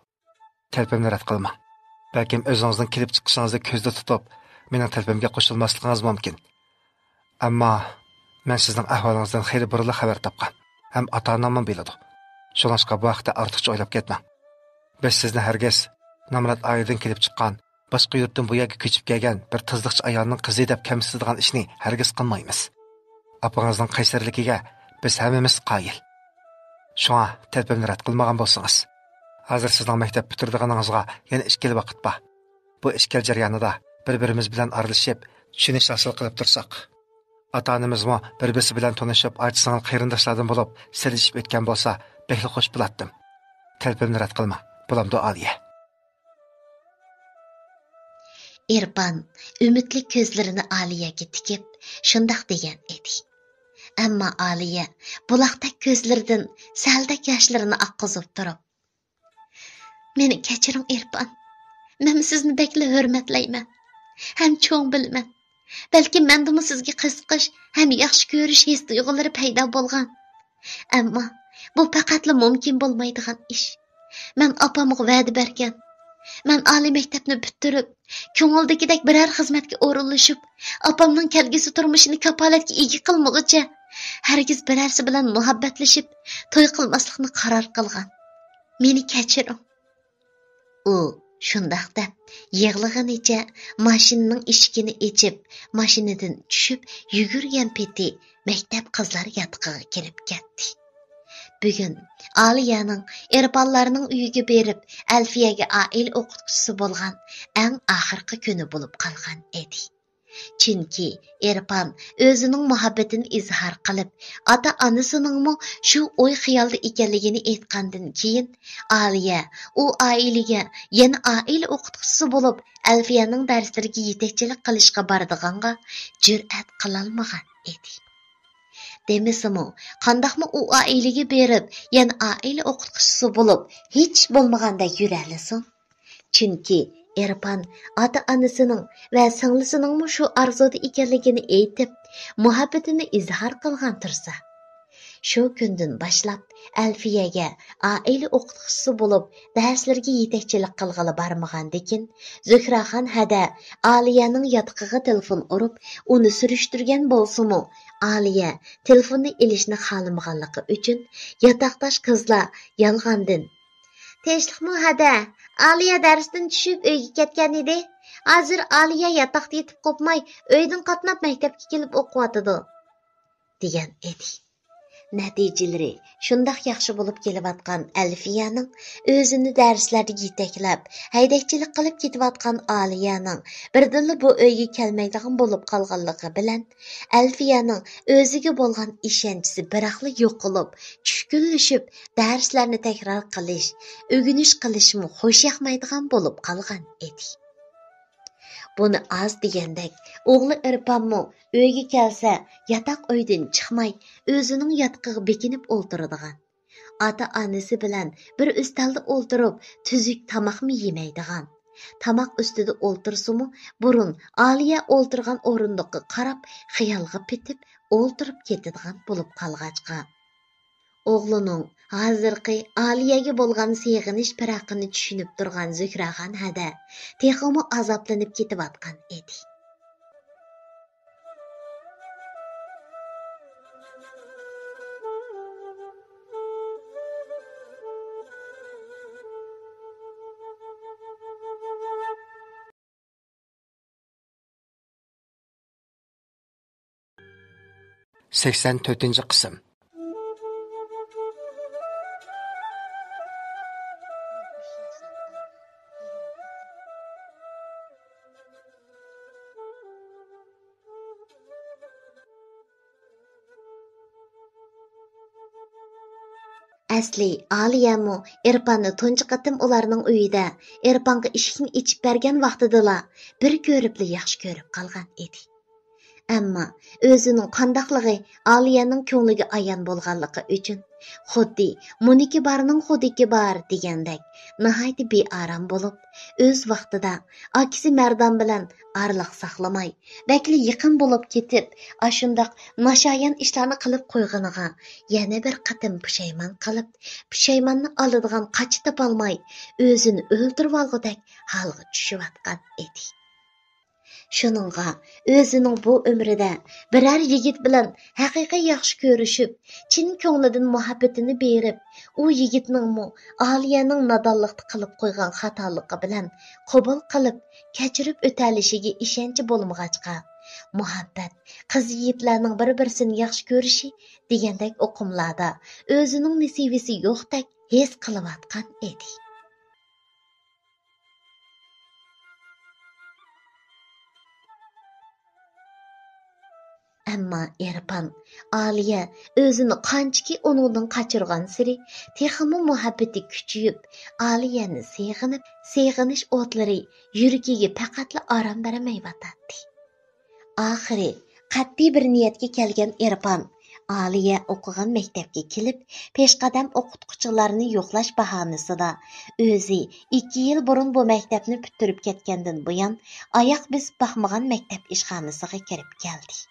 تەلىپىمنى رەت قىلماڭ. بەلكىم ئۆزىڭىزنىڭ كېلىپ چىقىشىڭىزنى كۆزدە تۇتۇپ، مېنىڭ تەلىپىمگە قوشۇلماسلىقىڭىز مۇمكىن. ئەمما مەن سىزنىڭ ئەھۋالىڭىزدىن خېلى بۇرۇنلا خەۋەر تاپقان. ھەم ئاتا-ئاناممۇ بىلىدۇ. شۇڭلاشقا بۇ ھەقتە ئارتۇقچە ئويلاپ كەتمەڭ. بىز سىزنى ھەرگىز نامرات ئائىلىدىن كېلىپ چىققان، باشقا يۇرتتىن بۇ يەرگە كۆچۈپ كەلگەن بىر تازىلىقچى ئايالنىڭ قىزى دەپ كەمسىتىدىغان ئىشنى ھەرگىز قىلمايمىز. ئاپىڭىزنىڭ قەيسەرلىكىگە بىز ھەممىمىز قايىل. شۇڭا تەلىپىمنى رەت قىلمىغان بولسىڭىز. ھازىر سىزنىڭ مەكتەپ پۈتتۈرىدىغىنىڭىزغا يەنە ئىككى يىل ۋاقىت بار. بۇ ئىككى يىل جەريانىدا بىر-بىرىمىز بىلەن ئارىلىشىپ، چۈشىنىش ھاسىل قىلىپ تۇرساق، ئاتا-ئانىمىزمۇ بىر-بىرسى بىلەن تونۇشۇپ، ئاچا-سىڭىل قېرىنداشلاردىن بولۇپ سىرلىشىپ ئۆتكەن بولسا، بەكلا خوش بولاتتىم. تەلىپىمنى رەت قىلماڭ. بولامدۇ، ئالىيە؟ ئېرپان ئۈمىدلىك كۆزلىرىنى ئالىيەگە تىكىپ، شۇنداق دېگەن ئىدى. ئەمما ئالىيە بۇلاقتەك كۆزلىرىدىن سەلدەك ياشلىرىنى ئاققۇزۇپ تۇرۇپ، مېنى كەچۈرۈڭ، ئېرپان. مەنمۇ سىزنى بەكلا ھۆرمەتلەيمەن ھەم چوڭ بىلىمەن. بەلكىم مەندىمۇ سىزگە قىزىقىش ھەم ياخشى كۆرۈش ھېس-تۇيغۇلىرى پەيدا بولغان. ئەمما بۇ پەقەتلا مۇمكىن بولمايدىغان ئىش. مەن ئاپامغا ۋەدە بەرگەن. مەن ئالىي مەكتەپنى پۈتتۈرۈپ، كۆڭۈلدىكىدەك بىرەر خىزمەتكە ئورۇنلىشىپ، ئاپامنىڭ كەلگۈسى تۇرمۇشىنى كاپالەتكە ئىگە قىلمىغۇچە، ھەرگىز بىرەرسى بىلەن مۇھەببەتلىشىپ، توي قىلماسلىقنى قارار قىلغان. مېنى كەچۈرۈڭ.» ئۇ شۇنداق دەپ، يىغلىغىنىچە ماشىنىنىڭ ئىشىكىنى ئېچىپ، ماشىنىدىن چۈشۈپ، يۈگۈرگەن پېتى مەكتەپ قىزلار ياتىقىغا كىرىپ كەتتى. بۈگۈن ئالىيەنىڭ ئېرپانلارنىڭ ئۆيىگە بېرىپ، ئەلفىيەگە ئائىلە ئوقۇتقۇچىسى بولغان ئەڭ ئاخىرقى كۈنى بولۇپ قالغان ئىدى. چۈنكى ئېرپان ئۆزىنىڭ مۇھەببىتىنى ئىزھار قىلىپ، ئاتا-ئانىسىنىڭمۇ شۇ ئوي-خىيالدا ئىكەنلىكىنى ئېيتقاندىن كېيىن، ئالىيە ئۇ ئائىلىگە يەنە ئائىلە ئوقۇتقۇچىسى بولۇپ، ئەلفىيەنىڭ دەرسلىرىگە يېتەكچىلىك قىلىشقا بارىدىغانغا جۈرئەت قىلالمىغان ئىدى. دېمىسىمۇ، قانداقمۇ ئۇ ئائىلىگە بېرىپ، يەنە ئائىلە ئوقۇتقۇچىسى بولۇپ، ھېچ بولمىغاندا يۈرەلىسۇن؟ چۈنكى ئېرپان ئاتا-ئانىسىنىڭ ۋە سىڭلىسىنىڭمۇ شۇ ئارزۇدا ئىكەنلىكىنى ئېيتىپ، مۇھەببىتىنى ئىزھار قىلغان تۇرسا. شۇ كۈندىن باشلاپ ئەلفىيەگە ئائىلە ئوقۇتقۇچىسى بولۇپ دەرسلىرىگە يېتەكچىلىك قىلغىلى بارمىغاندىكىن، زۆھرەخان ھەدە ئالىيەنىڭ ياتىقىغا تېلېفون ئۇرۇپ، ئۇنى سۈرۈشتۈرگەن بولسىمۇ، ئالىيە تېلېفوننى ئېلىشنى خالىمىغانلىقى ئۈچۈن، ياتاقداش قىزلار يالغاندىن: «تىنچلىقمۇ ھەدە؟ ئالىيە دەرستىن چۈشۈپ ئۆيگە كەتكەن ئىدى. ھازىر ئالىيە ياتاقتا يېتىپ قوپماي، ئۆيدىن قاتناپ مەكتەپكە كېلىپ ئوقۇۋاتىدۇ.» دېگەن ئىدى. نەتىجىلىرى شۇنداق ياخشى بولۇپ كېلىۋاتقان ئەلفىيەنىڭ ئۆزىنى دەرسلەردە يېتەكلەپ، ھەيدەكچىلىك قىلىپ كېتىۋاتقان ئالىيەنىڭ بىردىنلا بۇ ئۆيگە كەلمەيدىغان بولۇپ قالغانلىقى بىلەن، ئەلفىيەنىڭ ئۆزىگە بولغان ئىشەنچىسى بىراقلا يوقىلىپ، چۈشكۈنلىشىپ، دەرسلەرنى تەكرار قىلىش، ئۆگىنىش قىلىشمۇ خۇش ياقمايدىغان بولۇپ قالغان ئىدى. بۇنى ئاز دېگەندەك، ئوغلى ئېرپانمۇ ئۆيگە كەلسە، ياتاق ئۆيدىن چىقماي، ئۆزىنىڭ ياتىقىغا بېكىنىپ ئولتۇرىدىغان. ئاتا-ئانىسى بىلەن بىر ئۈستەلدە ئولتۇرۇپ، تۈزۈك تاماقمۇ يېمەيدىغان. تاماق ئۈستىدە ئولتۇرسىمۇ، بۇرۇن ئالىيە ئولتۇرغان ئورۇندۇققا قاراپ، خىيالغا پېتىپ ئولتۇرۇپ كېتىدىغان بولۇپ قالغاچقا، ئوغلىنىڭ ھازىرقى ئالىيەگە بولغان سېغىنىش پىراقىنى چۈشىنىپ تۇرغان زۆھرەخان ھەدە تېخىمۇ ئازابلىنىپ كېتىۋاتقان ئىدى. سەكسەن تۆتىنچى قىسىم. ئەسلى ئالىيەمۇ ئېرپاننى تۇنجى قېتىم ئۇلارنىڭ ئۆيىدە ئېرپانغا ئىشىكنى ئېچىپ بەرگەن ۋاقتىدىلا بىر كۆرۈپلا ياخشى كۆرۈپ قالغان ئىدى. ئەمما ئۆزىنىڭ قانداقلىقى ئالىيەنىڭ كۆڭلىگە ئايان بولغانلىقى ئۈچۈن، خۇددى «مۇنىكى بارنىڭ خۇدىكى بار» دېگەندەك، ناھايىتى بىئارام بولۇپ، ئۆز ۋاقتىدا ئاكىسى مەردان بىلەن ئارىلىق ساقلىماي، بەكلا يېقىن بولۇپ كېتىپ، ئاشۇنداق ناشايان ئىشلارنى قىلىپ قويغىنىغا يەنە بىر قېتىم پۇشايمان قىلىپ، پۇشايماننى ئالىدىغان قاچا تاپالماي، ئۆزىنى ئۆلتۈرۈۋالغۇدەك ھالغا چۈشۈۋاتقان ئىدى. شۇنىڭغا ئۆزىنىڭ بۇ ئۆمرىدە بىرەر يىگىت بىلەن ھەقىقىي ياخشى كۆرۈشۈپ، چىن كۆڭلىدىن مۇھەببىتىنى بېرىپ، ئۇ يىگىتنىڭمۇ ئالىيەنىڭ نادانلىقتا قىلىپ قويغان خاتالىقى بىلەن قوبۇل قىلىپ، كەچۈرۈپ ئۆتەلىشىگە ئىشەنچى بولمىغاچقا، مۇھەببەت، قىز يىگىتلەرنىڭ بىر-بىرسىنى ياخشى كۆرۈشى دېگەندەك ئۇقۇملاردا ئۆزىنىڭ نېسىۋىسى يوقتەك ھېس قىلىۋاتقان ئىدى. ئەمما ئېرپان ئالىيە ئۆزىنى قانچىكى ئۇنىڭدىن قاچۇرغانسېرى تېخىمۇ مۇھەببىتى كۈچىيىپ، ئالىيەنى سېغىنىپ، سېغىنىش ئوتلىرى يۈرىكىگە پەقەتلا ئارام بەرمەيۋاتاتتى. ئاخىرى قەتئىي بىر نىيەتكە كەلگەن ئېرپان ئالىيە ئوقۇغان مەكتەپكە كېلىپ، پېشقەدەم ئوقۇتقۇچىلارنى يوقلاش باھانىسىدا ئۆزى ئىككى يىل بۇرۇن بۇ مەكتەپنى پۈتتۈرۈپ كەتكەندىن بۇيان ئاياق بېسىپ باقمىغان مەكتەپ ئىشخانىسىغا كىرىپ كەلدى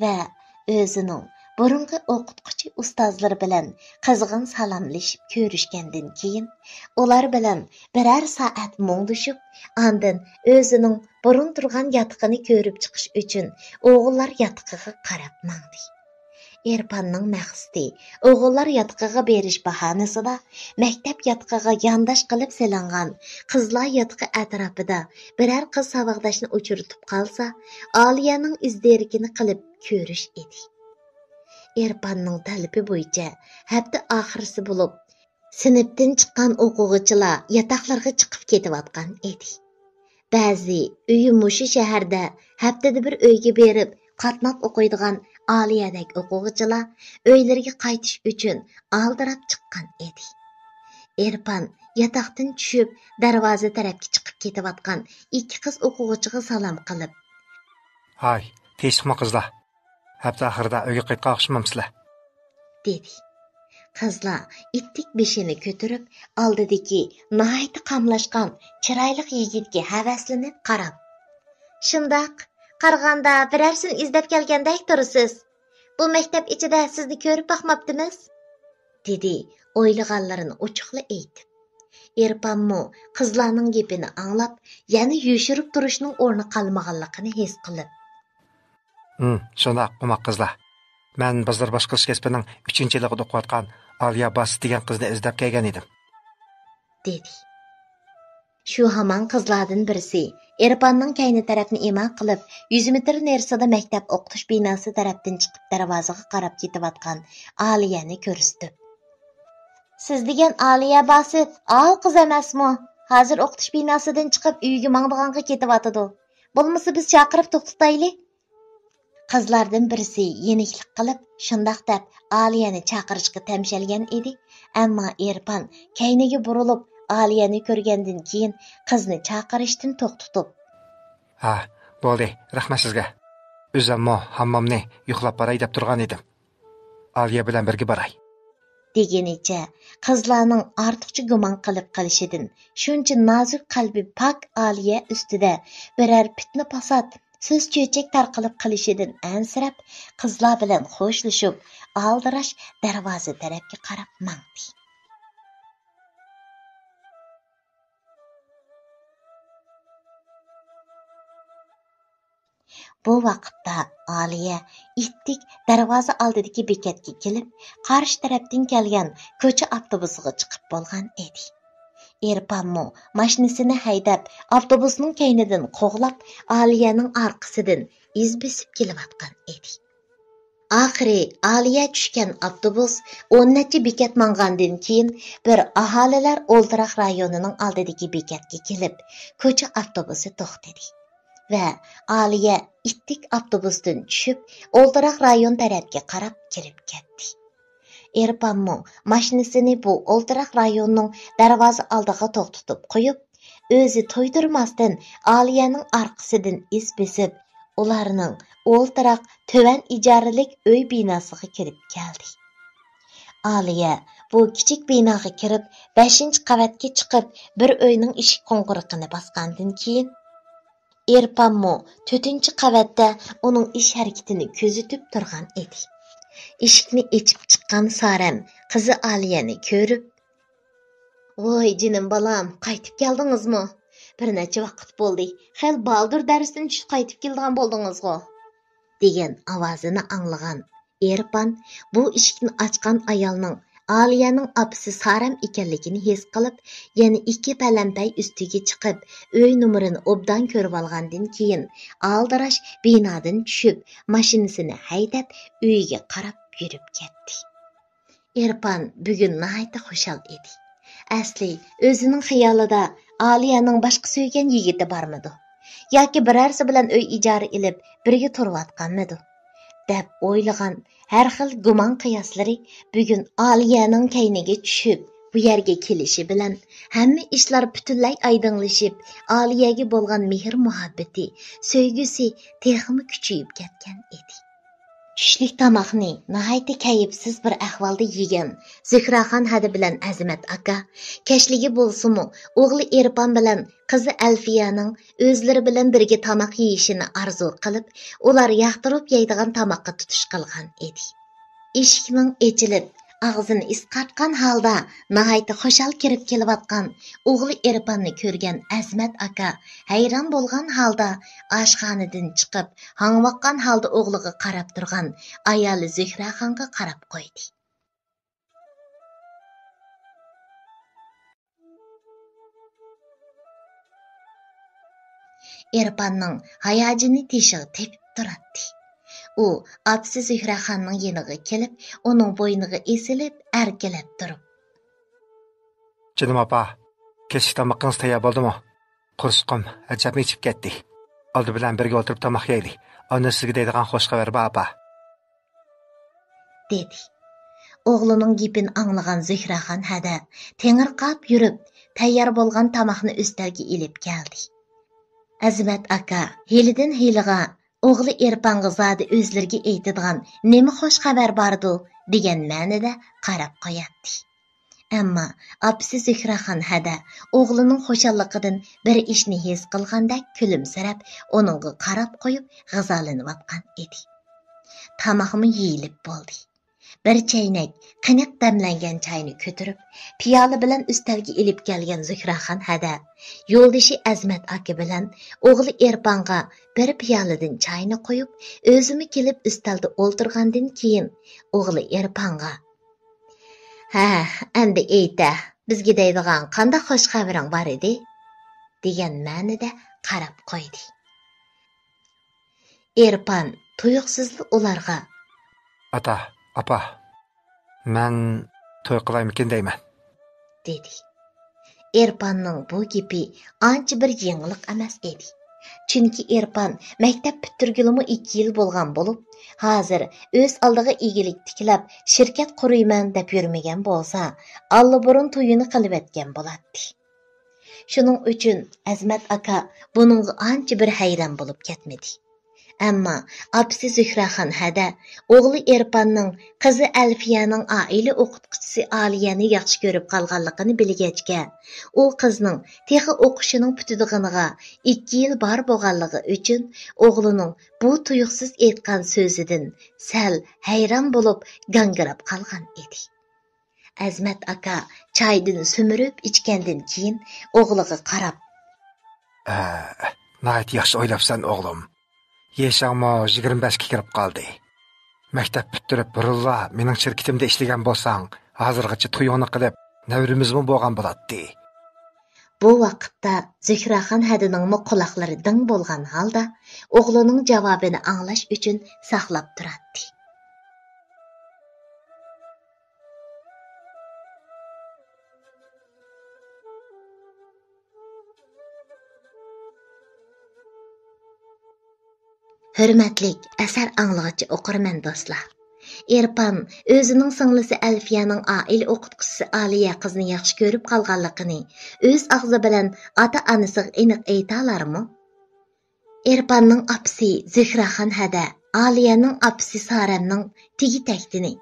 ۋە ئۆزىنىڭ بۇرۇنقى ئوقۇتقۇچى ئۇستازلىرى بىلەن قىزغىن سالاملىشىپ كۆرۈشكەندىن كېيىن، ئۇلار بىلەن بىرەر سائەت مۇڭدىشىپ، ئاندىن ئۆزىنىڭ بۇرۇن تۇرغان ياتىقىنى كۆرۈپ چىقىش ئۈچۈن ئوغۇللار ياتىقىغا قاراپ ماڭدى. ئېرپاننىڭ مەقسىتى ئوغۇللار ياتىقىغا بېرىش باھانىسىدا مەكتەپ ياتىقىغا يانداش قىلىپ سېلىنغان قىزلار ياتىقى ئەتراپىدا بىرەر قىز ساۋاقداشنى ئۇچرىتىپ قالسا، ئالىيەنىڭ ئىز دېرىكىنى قىلىپ كۆرۈش ئىدى. ئېرپاننىڭ تەلىپى بويىچە ھەپتە ئاخىرسى بولۇپ، سىنىپتىن چىققان ئوقۇغۇچىلار ياتاقلىرىغا چىقىپ كېتىۋاتقان ئىدى. بەزى ئۆيى مۇشۇ شەھەردە ھەپتىدە بىر ئۆيگە بېرىپ قاتناپ ئوقۇيدىغان ئالىيەدەك ئوقۇغۇچىلار ئۆيلىرىگە قايتىش ئۈچۈن ئالدىراپ چىققان ئىدى. ئېرپان ياتاقتىن چۈشۈپ، دەرۋازا تەرەپكە چىقىپ كېتىۋاتقان ئىككى قىز ئوقۇغۇچىغا سالام قىلىپ، ھاي، تىنچلىقمۇ قىزلار؟ ھەپتە ئاخىرىدا ئۆيگە قايتقان ئوخشىمامسىلەر؟ دېدى. قىزلار ئىتتىك بېشىنى كۆتۈرۈپ، ئالدىدىكى ناھايىتى قاملاشقان، چىرايلىق يىگىتكە ھەۋەسلىنىپ قاراپ، شۇنداق، قارىغاندا بىرەرسىنى ئىزدەپ كەلگەندەك تۇرىسىز. بۇ مەكتەپ ئىچىدە سىزنى كۆرۈپ باقماپتىمىز، دېدى ئويلىغانلىرىنى ئوچۇقلا ئېيتىپ. ئېرپانمۇ قىزلارنىڭ گېپىنى ئاڭلاپ، يەنە يوشۇرۇپ تۇرۇشنىڭ ئورنى قالمىغانلىقىنى ھېس قىلىپ، ھىم، شۇنداق، ئوماق قىزلار. مەن بازار باشقۇرۇش كەسپىنىڭ ئۈچىنچى يىلىغا ئوقۇۋاتقان ئالىيە باسىت دېگەن قىزنى ئىزدەپ كەلگەن ئىدىم. دېدى. شۇ ھامان قىزلاردىن بىرسى ئېرپاننىڭ كەينى تەرەپنى ئىما قىلىپ، يۈز مېتىر نېرىسىدا مەكتەپ ئوقۇتۇش بىناسى تەرەپتىن چىقىپ، دەرۋازىغا قاراپ كېتىۋاتقان ئالىيەنى كۆرسىتىپ، سىز دېگەن ئالىيە باسىت ئاۋۇ قىز ئەمەسمۇ؟ ھازىر ئوقۇتۇش بىناسىدىن چىقىپ ئۆيىگە ماڭىدىغانغا كېتىۋاتىدۇ. بولمىسا بىز چاقىرىپ توختىتايلى. قىزلاردىن بىرسى يېنىكلىك قىلىپ، شۇنداق دەپ ئالىيەنى چاقىرىشقا تەمشەلگەن ئىدى، ئەمما ئېرپان كەينىگە بۇرۇلۇپ، ئالىيەنى كۆرگەندىن كېيىن قىزنى چاقىرىشتىن توختىتىپ، ھە، بولدى، رەھمەت سىزگە. ئۆزۈممۇ ھاممامنى يۇقلاپ باراي دەپ تۇرغان ئىدىم. ئالىيە بىلەن بىرگە باراي. دېگىنىچە قىزلارنىڭ ئارتۇقچە گۇمان قىلىپ قېلىشىدىن، شۇنچە نازۇك قەلبى پاك ئالىيە ئۈستىدە بىرەر پىتنە-پاسات، سۆز-چۆچەك تارقىلىپ قېلىشىدىن ئەنسىرەپ، قىزلار بىلەن خوشلىشىپ، ئالدىراش دەرۋازا تەرەپكە قاراپ ماڭدى. بۇ ۋاقىتتا ئالىيە ئىتتىك دەرۋازا ئالدىدىكى بېكەتكە كېلىپ، قارشى تەرەپتىن كەلگەن كوچا ئاپتوبۇسىغا چىقىپ بولغان ئىدى. ئېرپانمۇ ماشىنىسىنى ھەيدەپ، ئاپتوبۇسنىڭ كەينىدىن قوغلاپ، ئالىيەنىڭ ئارقىسىدىن ئىز بېسىپ كېلىۋاتقان ئىدى. ئاخىرى ئالىيە چۈشكەن ئاپتوبۇس ئون نەچچە بېكەت ماڭغاندىن كېيىن، بىر ئاھالىلەر ئولتۇراق رايونىنىڭ ئالدىدىكى بېكەتكە كېلىپ، كوچا ئاپتوبۇسى توختىدى ۋە ئالىيە ئىتتىك ئاپتوبۇستىن چۈشۈپ، ئولتۇراق رايون تەرەپكە قاراپ كىرىپ كەتتى. ئېرپانمۇ ماشىنىسىنى بۇ ئولتۇراق رايوننىڭ دەرۋازا ئالدىغا توختىتىپ قويۇپ، ئۆزى تۇيدۇرماستىن ئالىيەنىڭ ئارقىسىدىن ئىز بېسىپ، ئۇلارنىڭ ئولتۇراق تۆۋەن ئىجارىلىك ئۆي بىناسىغا كىرىپ كەلدى. ئالىيە بۇ كىچىك بىناغا كىرىپ، بەشىنچى قەۋەتكە چىقىپ، بىر ئۆينىڭ ئىشىك قوڭغۇرىقىنى باسقاندىن كېيىن، ئېرپانمۇ تۆتىنچى قەۋەتتە ئۇنىڭ ئىش ھەرىكىتىنى كۆزىتىپ تۇرغان ئىدى. ئىشىكنى ئېچىپ چىققان سارەم قىزى ئالىيەنى كۆرۈپ، ۋوي جېنىم بالام، قايتىپ كەلدىڭىزمۇ؟ بىر نەچچە ۋاقىت بولدى، خېلى بالدۇر دەرستىن چۈشۈپ قايتىپ كېلىدىغان بولدىڭىزغۇ، دېگەن ئاۋازىنى ئاڭلىغان ئېرپان بۇ ئىشىكنى ئاچقان ئايالنىڭ ئالىيەنىڭ ئاپىسى سارەم ئىكەنلىكىنى ھېس قىلىپ، يەنە ئىككى پەلەمپەي ئۈستىگە چىقىپ، ئۆي نومۇرىنى ئوبدان كۆرۈۋالغاندىن كېيىن، ئالدىراش بىنادىن چۈشۈپ، ماشىنىسىنى ھەيدەپ، ئۆيىگە قاراپ يۈرۈپ كەتتى. ئېرپان بۈگۈن ناھايىتى خۇشال ئىدى. ئەسلى ئۆزىنىڭ خىيالىدا ئالىيەنىڭ باشقا سۆيگەن يىگىتى بارمىدۇ؟ ياكى بىرەرسى بىلەن ئۆي ئىجارە ئېلىپ، بىرگە تۇرۇۋاتقانمىدۇ؟ دەپ ئويلىغان ھەر خىل گۇمان-قىياسلىرى بۈگۈن ئالىيەنىڭ كەينىگە چۈشۈپ، بۇ يەرگە كېلىشى بىلەن ھەممە ئىشلار پۈتۈنلەي ئايدىڭلىشىپ، ئالىيەگە بولغان مېھىر-مۇھەببىتى، سۆيگۈسى تېخىمۇ كۈچىيىپ كەتكەن ئىدى. چۈشلۈك تاماقنى ناھايىتى كەيپسىز بىر ئەھۋالدا يېگەن زۆھرەخان ھەدە بىلەن ئەزىمەت ئاكا كەچلىكى بولسىمۇ، ئوغلى ئېرپان بىلەن قىزى ئەلفىيەنىڭ ئۆزلىرى بىلەن بىرگە تاماق يېيىشىنى ئارزۇ قىلىپ، ئۇلار ياقتۇرۇپ يەيدىغان تاماققا تۇتۇش قىلغان ئىدى. ئىشىكنىڭ ئېچىلىپ، ئاغزىنى ئىسقارتقان ھالدا ناھايىتى خۇشال كىرىپ كېلىۋاتقان ئوغلى ئېرپاننى كۆرگەن ئەزىمەت ئاكا ھەيران بولغان ھالدا ئاشخانىدىن چىقىپ، ھاڭۋاققان ھالدا ئوغلىغا قاراپ تۇرغان ئايالى زۆھرەخانغا قاراپ قويدى. ئېرپاننىڭ ھاياجىنى تېشىغا تېپىپ تۇراتتى. ئۇ ئاپىسى زۆھرەخاننىڭ يېنىغا كېلىپ، ئۇنىڭ بوينىغا ئېسىلىپ، ئەركىلەپ تۇرۇپ، جېنىم ئاپا، كەچلىك تامىقىڭىز تەييار بولدىمۇ؟ قورسىقىم ئەجەبمۇ ئېچىپ كەتتى. ئالدى بىلەن بىرگە ئولتۇرۇپ تاماق يەيلى. ئاندىن سىزگە دەيدىغان خۇش خەۋەر بار، ئاپا. دېدى. ئوغلىنىڭ گېپىنى ئاڭلىغان زۆھرەخان ھەدە تېڭىرقاپ يۈرۈپ، تەييار بولغان تاماقنى ئۈستەلگە ئېلىپ كەلدى. ئەزىمەت ئاكا ھېلىدىن ھېلىغا ئوغلى ئېرپانغا زادى ئۆزلىرىگە ئېيتىدىغان نېمە خۇش خەۋەر باردۇ دېگەن مەنىدە قاراپ قوياتتى. ئەمما ئاپىسى زۆھرەخان ھەدە ئوغلىنىڭ خۇشاللىقىدىن بىر ئىشنى ھېس قىلغاندەك كۈلۈمسىرەپ، ئۇنىڭغا قاراپ قويۇپ غىزالىنىۋاتقان ئىدى. تاماقمۇ يېيىلىپ بولدى. بىر چەينەك قېنىق دەملەنگەن چاينى كۆتۈرۈپ، پىيالە بىلەن ئۈستەلگە ئېلىپ كەلگەن زۆھرەخان ھەدە يولدىشى ئەزىمەت ئاكا بىلەن ئوغلى ئېرپانغا بىر پىيالىدىن چاينى قويۇپ، ئۆزىمۇ كېلىپ ئۈستەلدە ئولتۇرغاندىن كېيىن، ئوغلى ئېرپانغا، ھە، ئەمدى ئېيتە، بىزگە دەيدىغان قانداق خۇش خەۋىرىڭ بار ئىدى؟ دېگەن مەنىدە قاراپ قويدى. ئېرپان تۇيۇقسىزلا ئۇلارغا، ئاتا، ئاپا، مەن توي قىلايمىكىن دەيمەن، دېدى. ئېرپاننىڭ بۇ گېپى ئانچە بىر يېڭىلىق ئەمەس ئىدى. چۈنكى ئېرپان مەكتەپ پۈتتۈرگىلىمۇ ئىككى يىل بولغان بولۇپ، ھازىر ئۆز ئالدىغا ئىگىلىك تىكلەپ، شىركەت قۇرۇيمەن دەپ يۈرمىگەن بولسا، ئاللىبۇرۇن تويىنى قىلىۋەتكەن بولاتتى. شۇنىڭ ئۈچۈن ئەزىمەت ئاكا بۇنىڭغا ئانچە بىر ھەيران بولۇپ كەتمىدى. ئەمما ئاپىسى زۆھرەخان ھەدە ئوغلى ئېرپاننىڭ قىزى ئەلفىيەنىڭ ئائىلە ئوقۇتقۇچىسى ئالىيەنى ياخشى كۆرۈپ قالغانلىقىنى بىلگەچكە، ئۇ قىزنىڭ تېخى ئوقۇشىنىڭ پۈتىدىغىنىغا ئىككى يىل بار بولغانلىقى ئۈچۈن، ئوغلىنىڭ بۇ تۇيۇقسىز ئېيتقان سۆزىدىن سەل ھەيران بولۇپ گاڭگىراپ قالغان ئىدى. ئەزىمەت ئاكا چايدىن سۈمۈرۈپ ئىچكەندىن كېيىن ئوغلىغا قاراپ، ھە، ناھايىتى ياخشى ئويلاپسەن، ئوغلۇم. يېشىڭمۇ يىگىرمە بەشكە كىرىپ قالدى. مەكتەپ پۈتتۈرۈپ بۇرۇنلا مېنىڭ شىركىتىمدە ئىشلىگەن بولساڭ، ھازىرغىچە تويۇڭنى قىلىپ، نەۋرىمىزمۇ بولغان بولاتتى. بۇ ۋاقىتتا زۆھرەخان ھەدىنىڭمۇ قۇلاقلىرى دىڭ بولغان ھالدا ئوغلىنىڭ جاۋابىنى ئاڭلاش ئۈچۈن ساقلاپ تۇراتتى. ھۆرمەتلىك ئەسەر ئاڭلىغۇچى ئوقۇرمەن دوستلار! ئېرپان ئۆزىنىڭ سىڭلىسى ئەلفىيەنىڭ ئائىلە ئوقۇتقۇچىسى ئالىيە قىزنى ياخشى كۆرۈپ قالغانلىقىنى ئۆز ئاغزى بىلەن ئاتا-ئانىسىغا ئېنىق ئېيتالارمۇ؟ ئېرپاننىڭ ئاپىسى زۆھرەخان ھەدە ئالىيەنىڭ ئاپىسى سارەمنىڭ تېگى-تەكتىنى،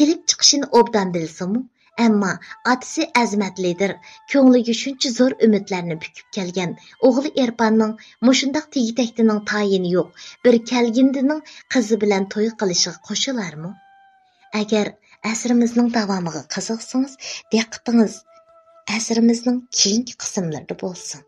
كېلىپ چىقىشىنى ئوبدان بىلسىمۇ، ئەمما ئاتىسى ئەزىمەت لىدىر كۆڭلىگە شۇنچە زور ئۈمىدلەرنى پۈكۈپ كەلگەن ئوغلى ئېرپاننىڭ مۇشۇنداق تېگى-تەكتىنىڭ تايىنى يوق بىر كەلگىندىنىڭ قىزى بىلەن توي قىلىشىغا قوشۇلارمۇ؟ ئەگەر ئەسىرىمىزنىڭ داۋامىغا قىزىقسىڭىز، دىققىتىڭىز ئەسىرىمىزنىڭ كېيىنكى قىسىملىرىدا بولسۇن.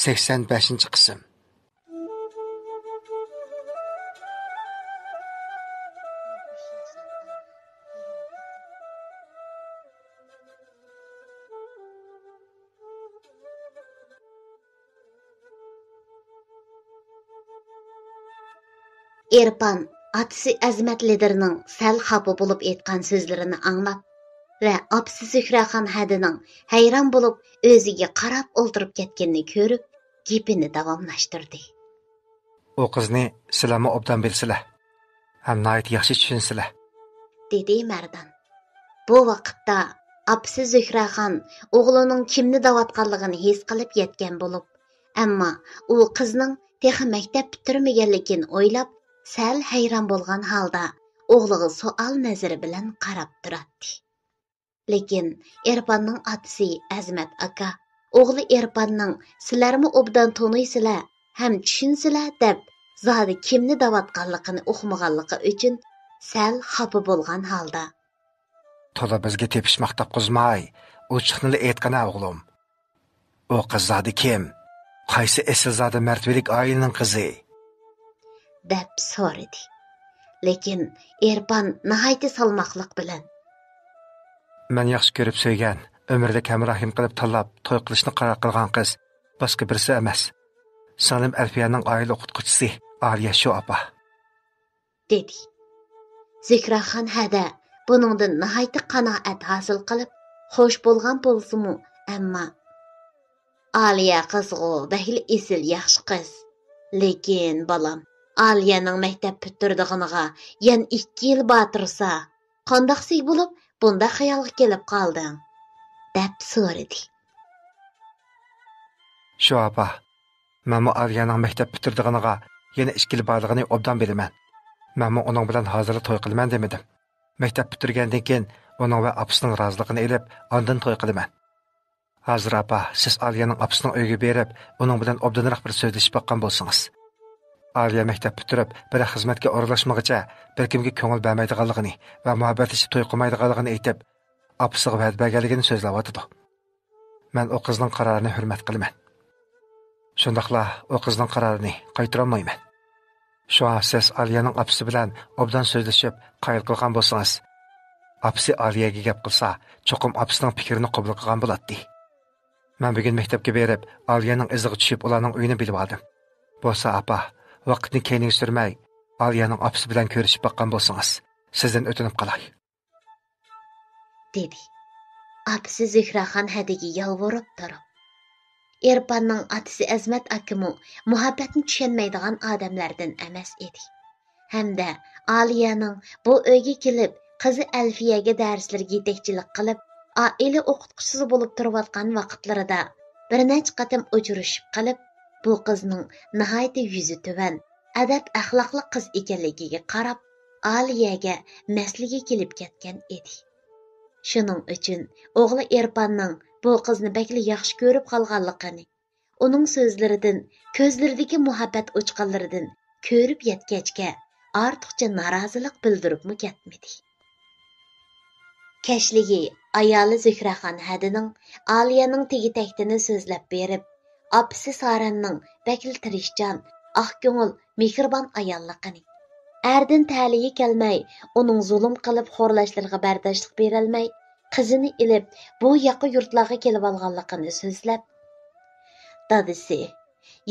سەكسەن بەشىنچى قىسىم. ئېرپان ئاتىسى ئەزىمەت لىدىرنىڭ سەل خاپا بولۇپ ئېيتقان سۆزلىرىنى ئاڭلاپ ۋە ئاپىسى زۆھرەخان ھەدىنىڭ ھەيران بولۇپ ئۆزىگە قاراپ ئولتۇرۇپ كەتكىنىنى كۆرۈپ، گېپىنى داۋاملاشتۇردى. ئۇ قىزنى سىلەرمۇ ئوبدان بىلىسىلەر ھەم ناھايىتى ياخشى چۈشىنىسىلەر، دېدى مەردان. بۇ ۋاقىتتا ئاپىسى زۆھرەخان ئوغلىنىڭ كىمنى دەۋاتقانلىقىنى ھېس قىلىپ يەتكەن بولۇپ، ئەمما ئۇ قىزنىڭ تېخى مەكتەپ پۈتتۈرمىگەنلىكىنى ئويلاپ، سەل ھەيران بولغان ھالدا ئوغلىغا سوئال نەزىرى بىلەن قاراپ تۇراتتى. لېكىن ئېرپاننىڭ ئاتىسى ئەزىمەت ئاكا ئوغلى ئېرپاننىڭ «سىلەرمۇ ئوبدان تونۇيسىلەر ھەم چۈشىنىسىلەر» دەپ زادى كىمنى دەۋاتقانلىقىنى ئۇقمىغانلىقى ئۈچۈن سەل خاپا بولغان ھالدا: «تولا بىزگە تېپىشماق تاپقۇزماي، ئوچۇقنىلا ئېيتقىنە ئوغلۇم. ئۇ قىز زادى كىم؟ قايسى ئېسىلزادە مەرتىۋىلىك ئائىلىنىڭ قىزى؟» دەپ سورىدى. لېكىن ئېرپان ناھايىتى سالماقلىق بىلەن: «مەن ياخشى كۆرۈپ سۆيگەن، ئۆمۈرلۈك ھەمراھىم قىلىپ تاللاپ توي قىلىشنى قارار قىلغان قىز باشقا بىرسى ئەمەس. سىڭلىم ئەلفىيەنىڭ ئائىلە ئوقۇتقۇچىسى ئالىيە شۇ، ئاپا.» دېدى. زۆھرەخان ھەدە بۇنىڭدىن ناھايىتى قانائەت ھاسىل قىلىپ، خوش بولغان بولسىمۇ، ئەمما: «ئالىيە قىزغۇ، بەكلا ئېسىل، ياخشى قىز. لېكىن، بالام، ئالىيەنىڭ مەكتەپ پۈتتۈرىدىغىنىغا يەنە ئىككى يىل بار تۇرسا، قانداقسى بولۇپ بۇنداق خىيالغا كېلىپ قالدىڭ؟» دەپ سورىدى. «شۇ، ئاپا، مەنمۇ ئالىيەنىڭ مەكتەپ پۈتتۈرىدىغىنىغا يەنە ئىككى يىل بارلىقىنى ئوبدان بىلىمەن. مەنمۇ ئۇنىڭ بىلەن ھازىرلا توي قىلىمەن دېمىدىم. مەكتەپ پۈتتۈرگەندىن كېيىن ئۇنىڭ ۋە ئاپىسىنىڭ رازىلىقىنى ئېلىپ، ئاندىن توي قىلىمەن. ھازىر، ئاپا، سىز ئالىيەنىڭ ئاپىسىنىڭ ئۆيىگە بېرىپ، ئۇنىڭ بىلەن ئوبدانراق بىر سۆزلىشىپ باققان بولسىڭىز. ئالىيە مەكتەپ پۈتتۈرۈپ، بىر خىزمەتكە ئورۇنلاشمىغىچە بىر كىمگە كۆڭۈل بەرمەيدىغانلىقىنى ۋە مۇھەببەتلىشىپ توي قىلمايدىغانلىقىنى ئېيتىپ، ئاپىسىغا ۋەدە بەرگەنلىكىنى سۆزلەۋاتىدۇ. مەن ئۇ قىزنىڭ قارارىنى ھۆرمەت قىلىمەن. شۇنداقلا ئۇ قىزنىڭ قارارىنى قايتۇرالمايمەن. شۇڭا سىز ئالىيەنىڭ ئاپىسى بىلەن ئوبدان سۆزلىشىپ، قايىل قىلغان بولسىڭىز، ئاپىسى ئالىيەگە گەپ قىلسا، چوقۇم ئاپىسىنىڭ پىكرىنى قوبۇل قىلغان بولاتتى. مەن بۈگۈن مەكتەپكە بېرىپ، ئالىيەنىڭ ئىزىغا چۈشۈپ، ئۇلارنىڭ ئۆيىنى بىلىۋالدىم. بولسا، ئاپا، ۋاقىتنى كەينىگە سۈرمەي، ئالىيەنىڭ ئاپىسى بىلەن كۆرۈشۈپ باققان بولسىڭىز، سىزدىن ئۆتۈنۈپ قالاي.» دېدى. ئاپىسى زۆھرەخان ھەدىگە يالۋۇرۇپ تۇرۇپ. ئېرپاننىڭ ئاتىسى ئەزمەت ئاكىمۇ مۇھەببەتنى چۈشەنمەيدىغان ئادەملەردىن ئەمەس ئىدى. ھەمدە ئالىيەنىڭ بۇ ئۆيگە كېلىپ، قىزى ئەلفىيەگە دەرسلىرىگە يېتەكچىلىك قىلىپ، ئائىلە ئوقۇتقۇچىسى بولۇپ تۇرۇۋاتقان ۋاقىتلىرىدا بىر نەچچە قېتىم ئۇچرىشىپ قېلىپ، بۇ قىزنىڭ ناھايىتى يۈزى تۆۋەن، ئەدەپ-ئەخلاقلىق قىز ئىكەنلىكىگە قاراپ، ئالىيەگە مەسلىگە كېلىپ كەتكەن ئىدى. شۇنىڭ ئۈچۈن ئوغلى ئېرپاننىڭ بۇ قىزنى بەكلا ياخشى كۆرۈپ قالغانلىقىنى، ئۇنىڭ سۆزلىرىدىن، كۆزلىرىدىكى مۇھەببەت ئوچقانلىرىدىن كۆرۈپ يەتكەچكە، ئارتۇقچە نارازىلىق بىلدۈرۈپمۇ كەتمىدى. كەچلىكى ئايالى زۆھرەخان ھەدىنىڭ ئالىيەنىڭ تېگى-تەكتىنى سۆزلەپ بېرىپ، ئاپىسى سارەمنىڭ بەكلا تىرىشچان، ئاق كۆڭۈل، مېھرىبان ئاياللىقىنى، ئەردىن تەلىيى كەلمەي، ئۇنىڭ زۇلۇم قىلىپ خورلاشلىرىغا بەرداشلىق بېرەلمەي، قىزىنى ئېلىپ، بۇ ياقا يۇرتلارغا كېلىۋالغانلىقىنى سۆزلەپ، دادىسى،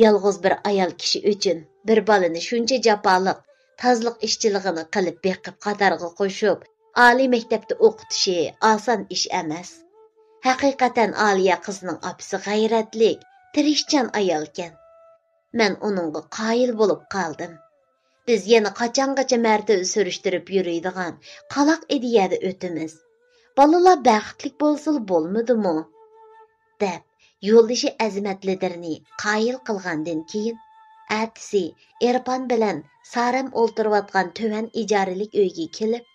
يالغۇز بىر ئايال كىشى ئۈچۈن بىر بالىنى شۇنچە جاپالىق، تازىلىق ئىشچىلىقىنى قىلىپ بېقىپ قاتارغا قوشۇپ، ئالىي مەكتەپتە ئوقۇتۇشى ئاسان ئىش ئەمەس. ھەقىقەتەن ئالىيە قىزنىڭ ئاپىسى غەيرەتلىك، تىرىشچان ئايالكەن. مەن ئۇنىڭغا قايىل بولۇپ قالدىم. بىز يەنە قاچانغىچە مەرتىۋە سۈرۈشتۈرۈپ يۈرىدىغان قالاق ئىدىيەدە ئۆتىمىز؟ بالىلار بەختلىك بولسىلا بولمىدىمۇ؟ دەپ، يولدىشى ئەزىمەت لىدىرنى قايىل قىلغاندىن كېيىن، ئەتىسى ئېرپان بىلەن سارەم ئولتۇرۇۋاتقان تۆۋەن ئىجارىلىك ئۆيگە كېلىپ،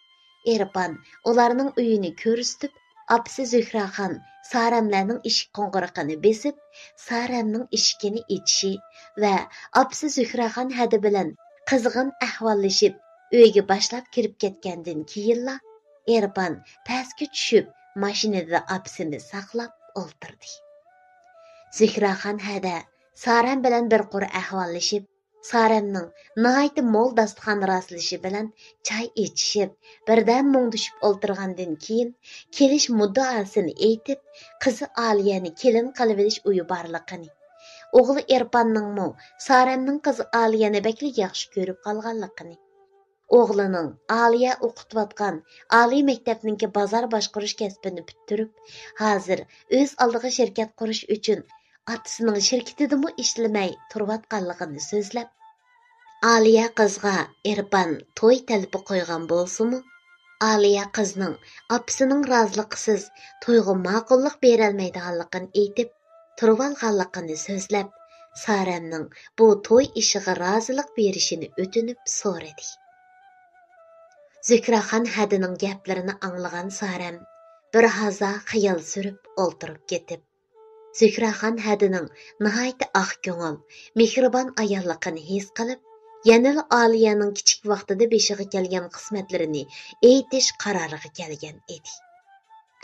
ئېرپان ئۇلارنىڭ ئۆيىنى كۆرسىتىپ، ئاپىسى زۆھرەخان سارەملەرنىڭ ئىشىك قوڭغۇرىقىنى بېسىپ، سارەمنىڭ ئىشىكىنى ئېچىشى ۋە ئاپىسى زۆھرەخان ھەدە بىلەن قىزغىن ئەھۋاللىشىپ، ئۆيگە باشلاپ كىرىپ كەتكەندىن كېيىنلا، ئېرپان پەسكە چۈشۈپ، ماشىنىدا ئاپىسىنى ساقلاپ ئولتۇردى. زۆھرەخان ھەدە سارەم بىلەن بىر قۇر ئەھۋاللىشىپ، سارەمنىڭ ناھايىتى مول داستىخان راسلىشى بىلەن چاي ئىچىشىپ، بىردەم مۇڭدىشىپ ئولتۇرغاندىن كېيىن، كېلىش مۇددىئاسىنى ئېيتىپ، قىزى ئالىيەنى كېلىن قىلىۋېلىش ئويى بارلىقىنى، ئوغلى ئېرپاننىڭمۇ سارەمنىڭ قىزى ئالىيەنى بەكلا ياخشى كۆرۈپ قالغانلىقىنى، ئوغلىنىڭ ئالىيە ئوقۇتۇۋاتقان ئالىي مەكتەپنىڭكى بازار باشقۇرۇش كەسپىنى پۈتتۈرۈپ، ھازىر ئۆز ئالدىغا شىركەت قۇرۇش ئۈچۈن ئاتىسىنىڭ شىركىتىدىمۇ ئىشلىمەي تۇرۇۋاتقانلىقىنى سۆزلەپ، ئالىيە قىزغا ئېرپان توي تەلىپى قويغان بولسىمۇ، ئالىيە قىزنىڭ ئاپىسىنىڭ رازىلىقىسىز تويغا ماقۇللۇق بېرەلمەيدىغانلىقىنى ئېيتىپ، تۇرۇۋالغانلىقىنى سۆزلەپ، سارەمنىڭ بۇ توي ئىشىغا رازىلىق بېرىشىنى ئۆتۈنۈپ سورىدى. زۆھرەخان ھەدىنىڭ گەپلىرىنى ئاڭلىغان سارەم بىر ھازا خىيال سۈرۈپ ئولتۇرۇپ كېتىپ، زۆھرەخان ھەدىنىڭ ناھايىتى ئاق كۆڭۈل، مېھرىبان ئاياللىقىنى ھېس قىلىپ، يەنىلا ئالىيەنىڭ كىچىك ۋاقتىدا بېشىغا كەلگەن قىسمەتلىرىنى ئېيتىش قارارىغا كەلگەن ئىدى.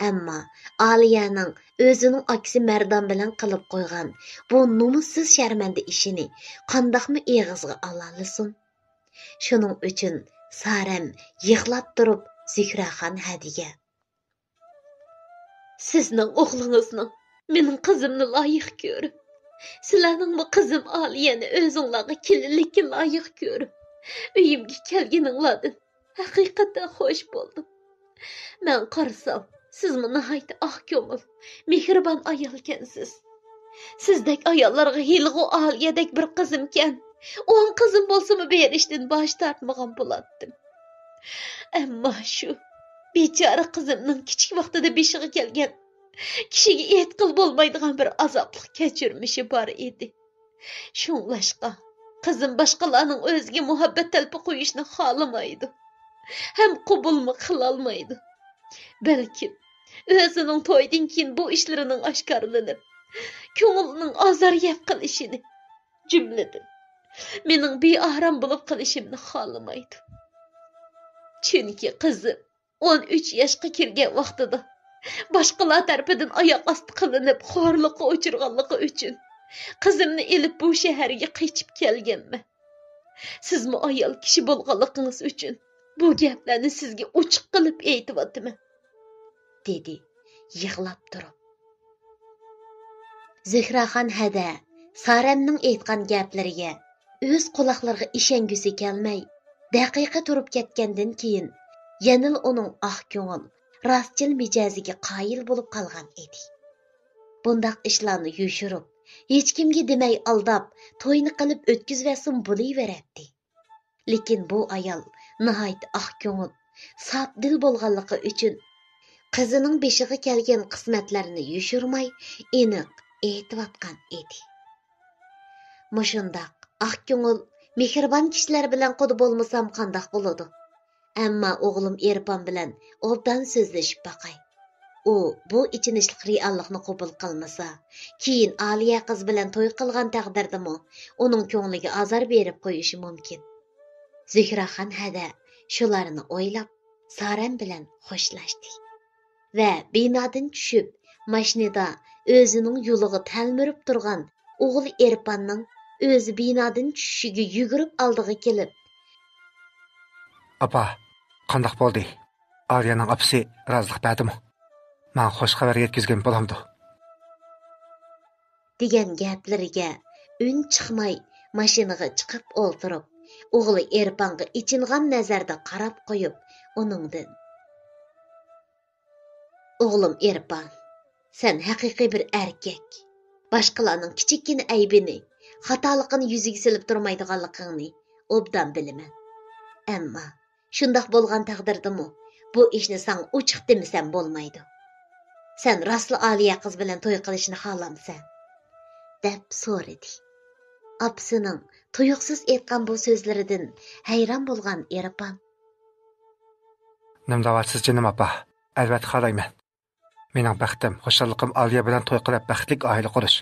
ئەمما ئالىيەنىڭ ئۆزىنىڭ ئاكىسى مەردان بىلەن قىلىپ قويغان بۇ نومۇسسىز شەرمەندە ئىشىنى قانداقمۇ ئېغىزغا ئالالىسۇن؟ شۇنىڭ ئۈچۈن سارەم يىغلاپ تۇرۇپ زۆھرەخان ھەدىگە: «سىزنىڭ ئوغلىڭىزنىڭ مېنىڭ قىزىمنى لايىق كۆرۈپ، سىلەرنىڭمۇ قىزىم ئالىيەنى ئۆزۈڭلارغا كېلىنلىككە لايىق كۆرۈپ، ئۆيۈمگە كەلگىنىڭلاردىن ھەقىقەتەن خوش بولدۇم. مەن قارىسام، سىزمۇ ناھايىتى ئاق كۆڭۈل، مېھرىبان ئايالكەنسىز. سىزدەك ئاياللارغا ھېلىغۇ ئالىيەدەك بىر قىزىمكەن، ئون قىزىم بولسىمۇ بېرىشتىن باش تارتمىغان بولاتتىم. ئەمما شۇ بىچارە قىزىمنىڭ كىچىك ۋاقتىدا بېشىغا كەلگەن، كىشىگە ئېيتقىلى بولمايدىغان بىر ئازابلىق كەچۈرمىشى بار ئىدى. شۇڭلاشقا، قىزىم باشقىلارنىڭ ئۆزىگە مۇھەببەت تەلپە قويۇشنى خالىمايدۇ ھەم قوبۇلمۇ قىلالمايدۇ. بەلكىم، ئۆزىنىڭ تويدىن كېيىن بۇ ئىشلىرىنىڭ ئاشكارىلىنىپ، كۆڭلىنىڭ ئازار يەپ قېلىشىنى، جۈملىدىن، مېنىڭ بىئارام بولۇپ قېلىشىمنى خالىمايدۇ. چۈنكى قىزىم ئون ئۈچ ياشقا كىرگەن ۋاقتىدا باشقىلار تەرىپىدىن ئاياق ئاستى قىلىنىپ، خورلۇققا ئۇچرىغانلىقى ئۈچۈن قىزىمنى ئېلىپ بۇ شەھەرگە قېچىپ كەلگەنمەن. سىزمۇ ئايال كىشى بولغانلىقىڭىز ئۈچۈن بۇ گەپلەرنى سىزگە ئوچۇق قىلىپ ئېيتىۋاتىمەن»، دېدى يىغلاپ تۇرۇپ. زۆھرەخان ھەدە سارەمنىڭ ئېيتقان گەپلىرىگە ئۆز قۇلاقلىرىغا ئىشەنگۈسى كەلمەي، دەقىقە تۇرۇپ كەتكەندىن كېيىن، يەنىلا ئۇنىڭ ئاق كۆڭۈل، راستچىل مىجەزىگە قايىل بولۇپ قالغان ئىدى. بۇنداق ئىشلارنى يوشۇرۇپ، ھېچكىمگە دېمەي ئالداپ، توينى قىلىپ ئۆتكۈزۈۋەتسىمۇ بولۇۋېرەتتى. لېكىن بۇ ئايال ناھايىتى ئاق كۆڭۈل، ساپ دىل بولغانلىقى ئۈچۈن، قىزىنىڭ بېشىغا كەلگەن قىسمەتلەرنى يوشۇرماي، ئېنىق ئېيتىۋاتقان ئىدى. مۇشۇنداق ئاق كۆڭۈل، مېھرىبان كىشىلەر بىلەن قۇدا بولمىسام قانداق بولىدۇ؟ ئەمما ئوغلۇم ئېرپان بىلەن ئوبدان سۆزلىشىپ باقاي. ئۇ بۇ ئېچىنىشلىق رېئاللىقنى قوبۇل قىلمىسا، كېيىن ئالىيە قىز بىلەن توي قىلغان تەقدىردىمۇ ئۇنىڭ كۆڭلىگە ئازار بېرىپ قويۇشى مۇمكىن. زۆھرەخان ھەدە شۇلارنى ئويلاپ، سارەم بىلەن خوشلاشتى ۋە بىنادىن چۈشۈپ، ماشىنىدا ئۆزىنىڭ يولىغا تەلمۈرۈپ تۇرغان ئوغلى ئېرپاننىڭ ئۆزى بىنادىن چۈشۈشىگە يۈگۈرۈپ ئالدىغا كېلىپ: «ئاپا، قانداق بولدى؟ ئالىيەنىڭ ئاپىسى رازىلىق بەردىمۇ؟ ماڭا خوش خەۋەر يەتكۈزگىلى بولامدۇ؟» دېگەن گەپلىرىگە ئۈن چىقماي، ماشىنىغا چىقىپ ئولتۇرۇپ، ئوغلى ئېرپانغا ئېچىنغان نەزەردە قاراپ قويۇپ، ئۇنىڭدىن: «ئوغلۇم ئېرپان، سەن ھەقىقىي بىر ئەركەك. باشقىلارنىڭ كىچىككىنە ئەيىبىنى، خاتالىقىنى يۈزىگە سېلىپ تۇرمايدىغانلىقىڭنى ئوبدان بىلىمەن. ئەمما شۇنداق بولغان تەقدىردىمۇ، بۇ ئىشنى ساڭا ئوچۇق دېمىسەم بولمايدۇ. سەن راستلا ئالىيە قىز بىلەن توي قىلىشنى خالامسەن؟» دەپ سورىدى. ئاپىسىنىڭ تۇيۇقسىز ئېيتقان بۇ سۆزلىرىدىن ھەيران بولغان ئېرپان: «نېمە دەۋاتىسىز جېنىم ئاپا؟ ئەلۋەتتە خالايمەن. مېنىڭ بەختىم، خۇشاللىقىم ئالىيە بىلەن توي قىلىپ بەختلىك ئائىلە قۇرۇش.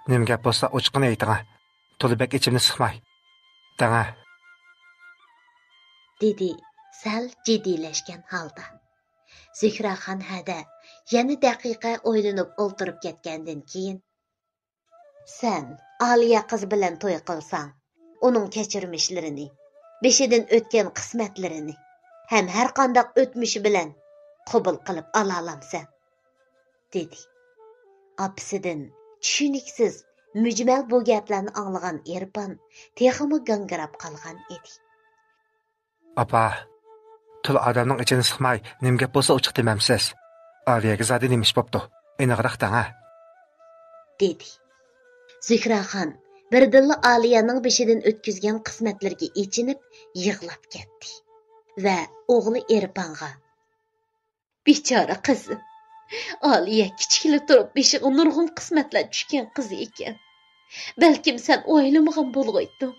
نېمە گەپ بولسا ئوچۇقىنى ئېيتىڭە. تولا بەك ئىچىمنى سىقماي. دەڭە.» دېدى سەل جىددىيلەشكەن ھالدا. زۆھرەخان ھەدە يەنە دەقىقە ئويلىنىپ ئولتۇرۇپ كەتكەندىن كېيىن: «سەن ئالىيە قىز بىلەن توي قىلساڭ، ئۇنىڭ كەچۈرمىشلىرىنى، بېشىدىن ئۆتكەن قىسمەتلىرىنى ھەم ھەرقانداق ئۆتمۈشى بىلەن قوبۇل قىلىپ ئالالامسەن؟» دېدى. ئاپىسىدىن چۈشىنىكسىز، مۈجمەل بۇ گەپلەرنى ئاڭلىغان ئېرپان تېخىمۇ گاڭگىراپ قالغان ئىدى. «ئاپا، تولا ئادەمنىڭ ئىچىنى سىقماي، نېمە گەپ بولسا ئوچۇق دېمەمسىز؟ ئالىيەگە زادى نېمە ئىش بوپتۇ؟ ئېنىقراق دەڭە.» دېدى. زۆھرەخان بىردىنلا ئالىيەنىڭ بېشىدىن ئۆتكۈزگەن قىسمەتلىرىگە ئېچىنىپ يىغلاپ كەتتى ۋە ئوغلى ئېرپانغا: «بىچارە قىزىم. ئالىيە كىچىكلا تۇرۇپ بېشىغا نۇرغۇن قىسمەتلەر چۈشكەن قىز ئىكەن. بەلكىم سەن ئويلىمىغان بولغايتتىڭ.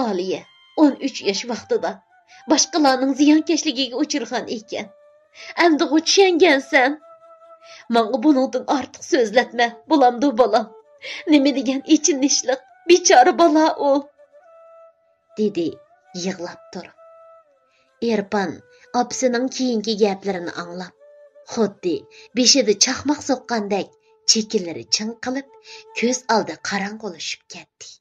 ئالىيە ئون ئۈچ ياش ۋاقتىدا باشقىلارنىڭ زىيانكەشلىكىگە ئۇچرىغان ئىكەن. ئەمدىغۇ چۈشەنگەنسەن. ماڭا بۇنىڭدىن ئارتۇق سۆزلەتمە، بولامدۇ بالام؟ نېمە دېگەن ئېچىنىشلىق، بىچارە بالا ئۇ. دېدى يىغلاپ تۇرۇپ. ئېرپان ئاپىسىنىڭ كېيىنكى گەپلىرىنى ئاڭلاپ، خۇددى بېشىدا چاقماق سوققاندەك چېكىلىرى چىڭقىلىپ، كۆز ئالدى قاراڭغۇلىشىپ كەتتى.